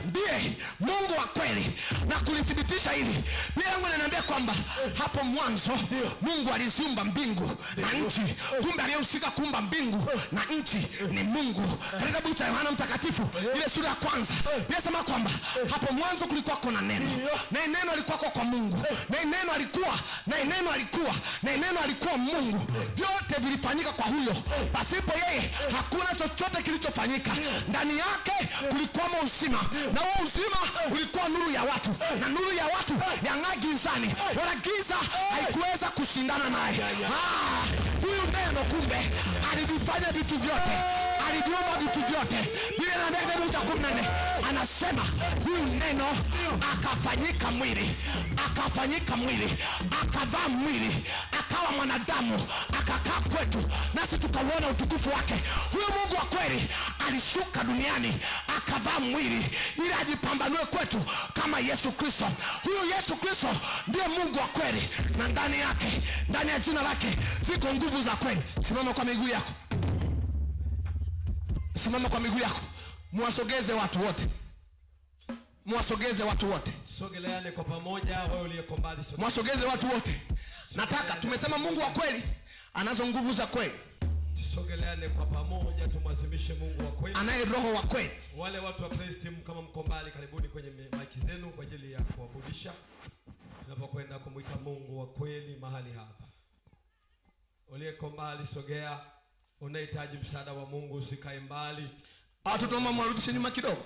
ndiye Mungu wa kweli. Na kulithibitisha hili, Biblia yangu inaniambia kwamba hapo mwanzo Mungu aliziumba mbingu na nchi. Kumbe aliyehusika kuumba mbingu na nchi ni Mungu. Katika kitabu cha Yohana Mtakatifu ile sura ya kwanza, Biblia inasema kwamba hapo mwanzo kulikuwa kuna neno, naye neno alikuwa kwa Mungu, naye neno alikuwa, naye neno alikuwa, naye neno alikuwa Mungu. Vyote vilifanyika kwa huyo, pasipo yeye hakuna chochote kilichofanyika. Ndani yake kulikuwamo uzima, na huo uzima ulikuwa nuru ya watu, na nuru ya watu yang'aa gizani, wala giza haikuweza kushindana naye. Huyu neno kumbe alivifanya vitu vyote, aliviumba vitu vyote. Biblia inaambia kitabu cha 14 anasema huyu neno akafanyika mwili, akafanyika mwili, akavaa mwili, akawa mwanadamu, akakaa kwetu, nasi tukauona utukufu wake. Huyu Mungu wa kweli alishuka duniani akavaa mwili ili ajipambanue kwetu kama Yesu Kristo. Huyu Yesu Kristo ndiye Mungu wa kweli, na ndani yake, ndani ya jina lake ziko nguvu za kweli. Simama kwa miguu yako, simama kwa miguu yako, muwasogeze watu wote, muwasogeze watu wote, Sogeleane kwa pamoja, wewe uliyeko mbali sogea. muwasogeze watu wote. Nataka, tumesema Mungu wa kweli anazo nguvu za kweli, Tusogeleane kwa pamoja, tumwazimishe Mungu wa kweli. anaye roho wa kweli. Wale watu wa praise team, kama mko mbali, karibuni kwenye mic zenu kwa ajili ya kuabudisha tunapokwenda kumwita Mungu wa kweli mahali hapa. Uliyeko mbali sogea, unahitaji msaada wa Mungu usikae mbali. Watoto naomba mwarudishe nyuma kidogo.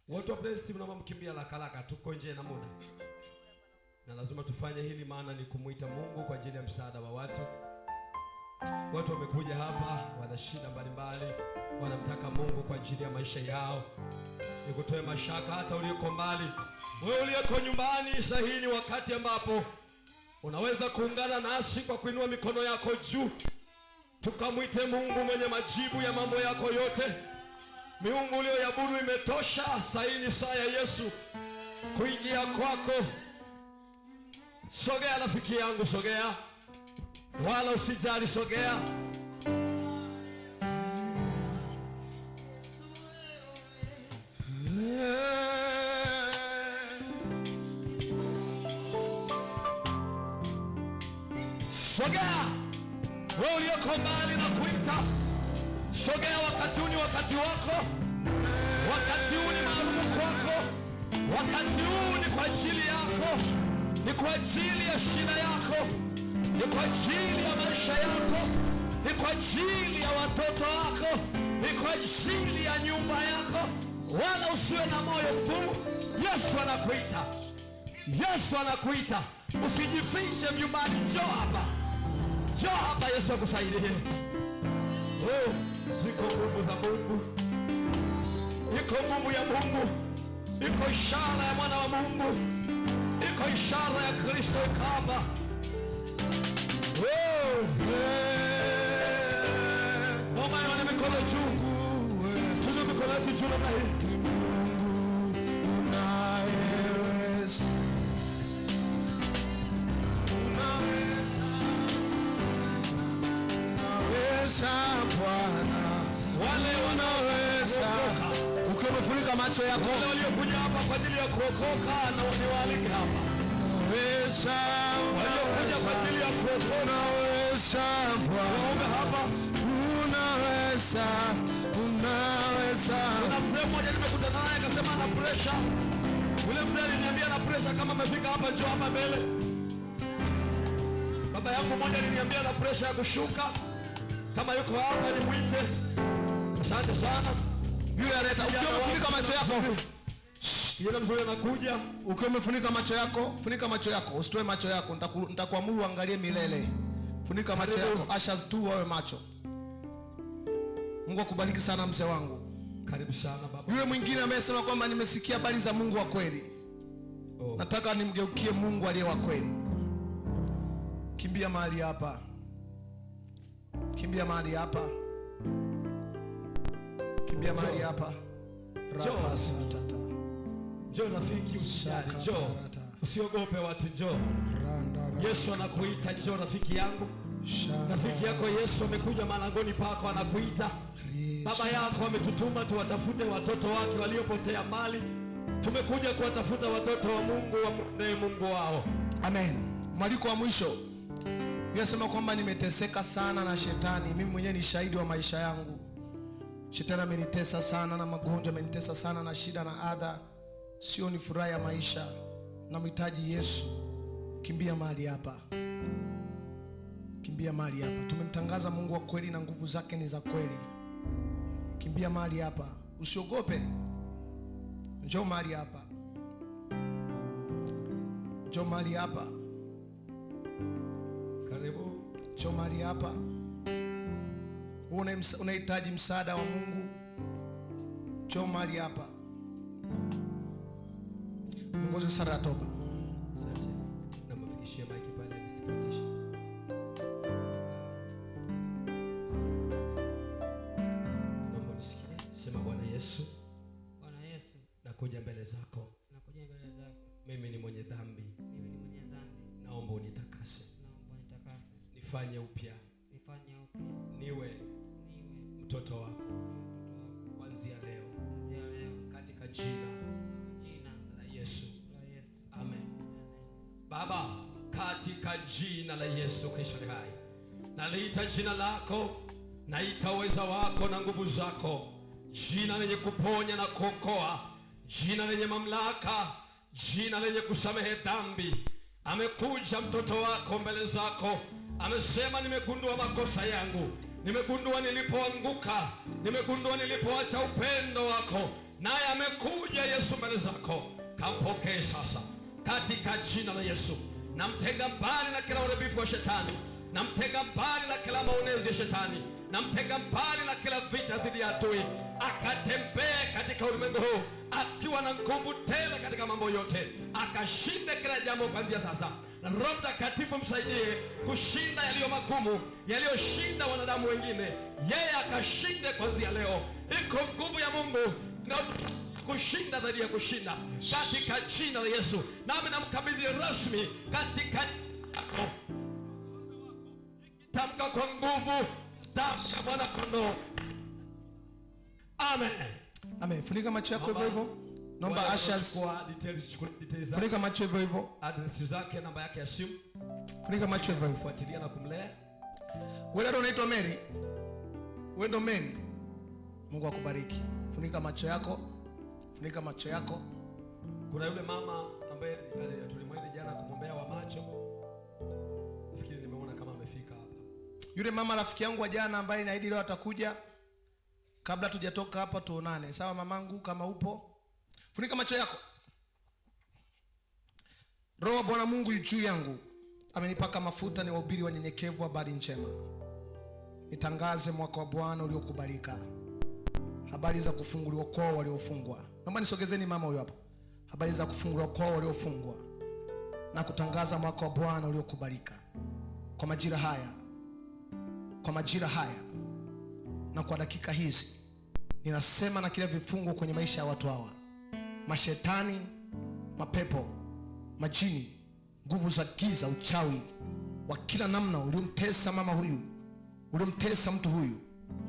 Watu wa praise team naomba mkimbia haraka haraka, tuko nje na muda. Na lazima tufanye hili, maana ni kumwita Mungu kwa ajili ya msaada wa watu. Watu wamekuja hapa, wana shida mbalimbali, wanamtaka Mungu kwa ajili ya maisha yao. Nikutoe mashaka hata ulioko mbali, wewe ulioko nyumbani, saa hii ni wakati ambapo unaweza kuungana nasi kwa kuinua mikono yako juu, tukamwite Mungu mwenye majibu ya mambo yako yote. Miungu uliyoiabudu imetosha. Saa hii ni saa ya Yesu kuingia kwako. Sogea rafiki yangu, sogea, wala usijali, sogea. Sogea wewe ulioko mbali na kuita, sogea. Wakati huu ni wakati wako, wakati huu ni maalumu kwako, wakati huu ni kwa ajili yako, ni kwa ajili ya shida yako, ni kwa ajili ya maisha yako, ni kwa ajili ya watoto wako, ni kwa ajili ya nyumba yako. Wala usiwe na moyo mgumu. Yesu anakuita, Yesu anakuita. Usijifiche vyumbani, njoo hapa, njoo hapa, Yesu akusaidie. Oh, ziko nguvu za Mungu, iko nguvu ya Mungu, iko ishara ya mwana wa Mungu, iko ishara ya Kristo iko hapa. Oh, naomba nione mikono juu, tuze mikono yetu juu namna hii. Unaweza, unaweza, unaweza Bwana, Wale unaweza. wanaokoka, Ukiwa umefunika macho yako, wale waliokuja hapa kwa ajili ya kuokoka, na niwaalike hapa, unaweza, waliokuja kwa ajili ya kuokoka, unaweza Bwana, waombe hapa. unaweza, unaweza. Kuna mzee mmoja nimekutana naye akasema ana pressure. Yule mzee aliniambia ana pressure, kama amefika hapa njoo hapa mbele. Baba yangu mmoja aliniambia ana pressure ya kushuka, kama yuko hapa nimwite. Asante sana. Yule anaita, ukiwa umefunika macho yako, Kijana mzuri anakuja. ukiwa umefunika macho yako, funika macho yako, usitoe macho yako, nitakuamuru uangalie milele. Funika macho Karibu. yako, ushers tu wawe macho. Mungu akubariki sana mzee wangu. Karibu sana baba. Yule mwingine amesema kwamba nimesikia habari za Mungu wa kweli, Oh. nataka nimgeukie Mungu aliye wa kweli. Kimbia mahali hapa, kimbia mahali hapa, kimbia mahali hapa. Njoo. Rapasatata. Njoo rafiki, usijali, njoo. Usiogope watu, njoo. Randa, randa. Yesu anakuita, njoo rafiki yangu. Shara. Rafiki yako Yesu amekuja malangoni pako, anakuita. Yesu. Baba yako ametutuma tuwatafute watoto wake waliopotea mbali. Tumekuja kuwatafuta watoto wa Mungu wamrudie Mungu wao. Amen. Mwaliko wa mwisho. Yasema kwamba nimeteseka sana na shetani. Mimi mwenyewe ni shahidi wa maisha yangu. Shetani amenitesa sana na magonjwa, amenitesa sana na shida na adha. Sio ni furaha ya maisha. Namhitaji Yesu. Kimbia mahali hapa. Kimbia mahali hapa. Tumemtangaza Mungu wa kweli na nguvu zake ni za kweli. Kimbia mahali hapa. Usiogope. Njoo mahali hapa. Njoo mahali hapa. Karibu. Njoo mahali hapa. Wewe unahitaji msaada wa Mungu, njoo mahali hapa. Mwongoze sala ya toba. Asante. Namfikishia maiki pale nisifuatishe. Naomba nisikie. Sema Bwana Yesu, Bwana Yesu, nakuja mbele zako. nakuja mbele zako. Mimi ni mwenye dhambi. Mimi ni mwenye dhambi. Naomba unitakase. Naomba unitakase. Nifanye upya. Nifanye upya. Niwe mtoto wako. Kuanzia leo. Kuanzia leo. Katika jina la Yesu. La Yesu. Amen. Baba, katika jina la Yesu Kristo ni hai, naliita jina lako, naita uweza wako na nguvu zako, jina lenye kuponya na kuokoa, jina lenye mamlaka, jina lenye kusamehe dhambi. Amekuja mtoto wako mbele zako, amesema nimegundua makosa yangu, nimegundua nilipoanguka, nimegundua nilipoacha upendo wako, naye amekuja Yesu mbele zako. Kampokee sasa katika jina la Yesu. Namtenga mbali na kila uharibifu wa shetani, namtenga mbali na kila maonezi ya shetani, namtenga mbali na kila vita dhidi ya adui, akatembee katika ulimwengu huu akiwa na nguvu tele katika mambo yote, akashinde kila jambo kuanzia sasa. Na Roho Mtakatifu msaidie kushinda yaliyo magumu, yaliyoshinda wanadamu wengine, yeye akashinde kuanzia leo. Iko nguvu ya Mungu na kushinda dhidi ya kushinda. Yes. Katika jina la Yesu, nami namkabidhi rasmi katika yako. Tamka kwa nguvu, tamka Mwana Kondoo. Amen. Amen. Funika macho yako hivyo hivyo. Naomba Wale ushers, wanaochukua details, chukua details zake, funika macho hivyo hivyo. address zake, namba yake ya simu, Funika macho hivyo hivyo. fuatilia na kumlea. Wewe dada unaitwa Mary. Wewe ndo Mary. Mungu akubariki. Funika macho yako. Funika macho yako. Kuna yule mama ambaye tulimwahidi jana kumwombea wa macho. Nafikiri nimeona kama amefika hapa. Yule mama rafiki yangu wa jana ambaye naahidi leo atakuja. Kabla tujatoka hapa tuonane. Sawa mamangu, kama upo. Funika macho yako. Roho wa Bwana Mungu yu juu yangu. Amenipaka mafuta ni wahubiri wanyenyekevu habari njema. Nitangaze mwaka wa Bwana uliokubalika. Habari za kufunguliwa kwao waliofungwa. Naomba nisogezeni mama huyo hapo. Habari za kufunguliwa kwao waliofungwa na kutangaza mwaka wa Bwana uliokubalika. Kwa majira haya, kwa majira haya na kwa dakika hizi, ninasema na kila vifungo kwenye maisha ya watu hawa, mashetani, mapepo, majini, nguvu za giza, uchawi wa kila namna uliomtesa mama huyu, uliomtesa mtu huyu,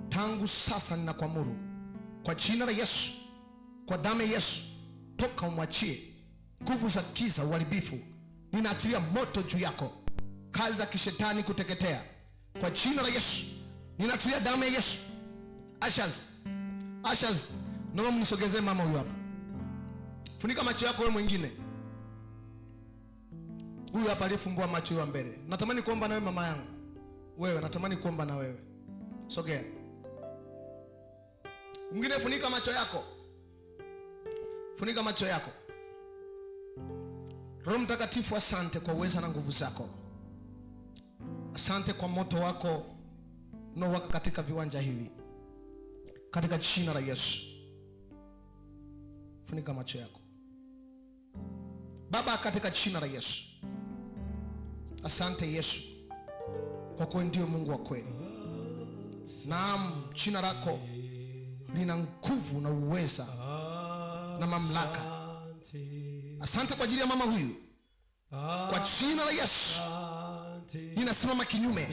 tangu sasa ninakuamuru kwa jina la Yesu, kwa damu ya Yesu, toka umwachie. Nguvu za giza, uharibifu, ninaachilia moto juu yako, kazi za kishetani kuteketea kwa jina la Yesu. Ninaachilia damu ya Yesu. Ushers, ushers, naomba mnisogezee mama huyu hapa. Funika macho yako wewe mwingine. Huyu hapa aliyefumbua macho huyu mbele. Natamani kuomba nawe mama yangu. Wewe natamani kuomba na wewe. Sogea. Mwingine funika macho yako. Funika macho yako. Roho Mtakatifu, asante kwa uweza na nguvu zako. Asante kwa moto wako unaowaka katika viwanja hivi. Katika jina la Yesu. Funika macho yako. Baba, katika jina la Yesu. Asante Yesu, kwa kuwa ndiyo Mungu wa kweli. Naam, jina lako lina nguvu na uweza na mamlaka. Asante kwa ajili ya mama huyu. Kwa jina la Yesu ninasimama kinyume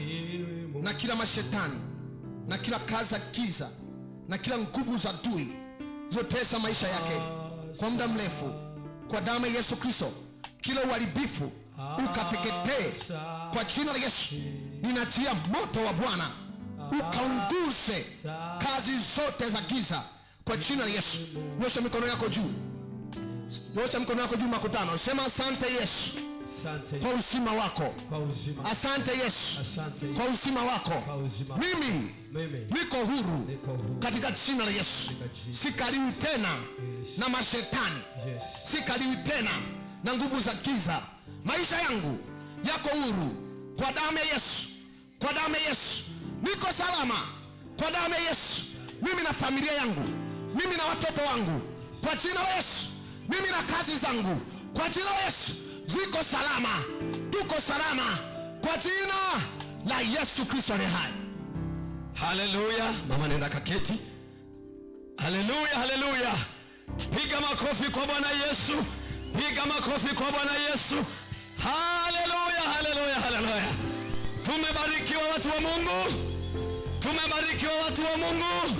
na kila mashetani na kila kazi za giza na kila nguvu za adui zilizotesa maisha yake kwa muda mrefu, kwa damu ya Yesu Kristo, kila uharibifu ukateketee kwa jina la Yesu. Ninachia moto wa Bwana ukaunguze kazi zote za giza kwa jina la Yesu. Nyosha mikono yako juu, nyosha mikono yako juu, makutano, sema asante Yesu Asante kwa uzima wako. kwa uzima. Asante Yesu Asante kwa uzima wako. kwa uzima. Mimi Mimi niko huru niko huru. katika jina la Yesu. Katika jina. Sikaliwi tena na mashetani, Yes. sikaliwi tena na nguvu za giza. Maisha yangu yako huru kwa damu ya Yesu, kwa damu ya Yesu niko salama, kwa damu ya Yesu. Mimi na familia yangu, mimi na watoto wangu, kwa jina la Yesu. Mimi na kazi zangu, kwa jina la Yesu ziko salama, tuko salama kwa jina la Yesu Kristo aliye hai. Haleluya. Mama nenda kaketi. Haleluya, haleluya. Piga makofi kwa Bwana Yesu. Piga makofi kwa Bwana Yesu. Haleluya, haleluya, haleluya. Tumebarikiwa watu wa Mungu. Tumebarikiwa watu wa Mungu.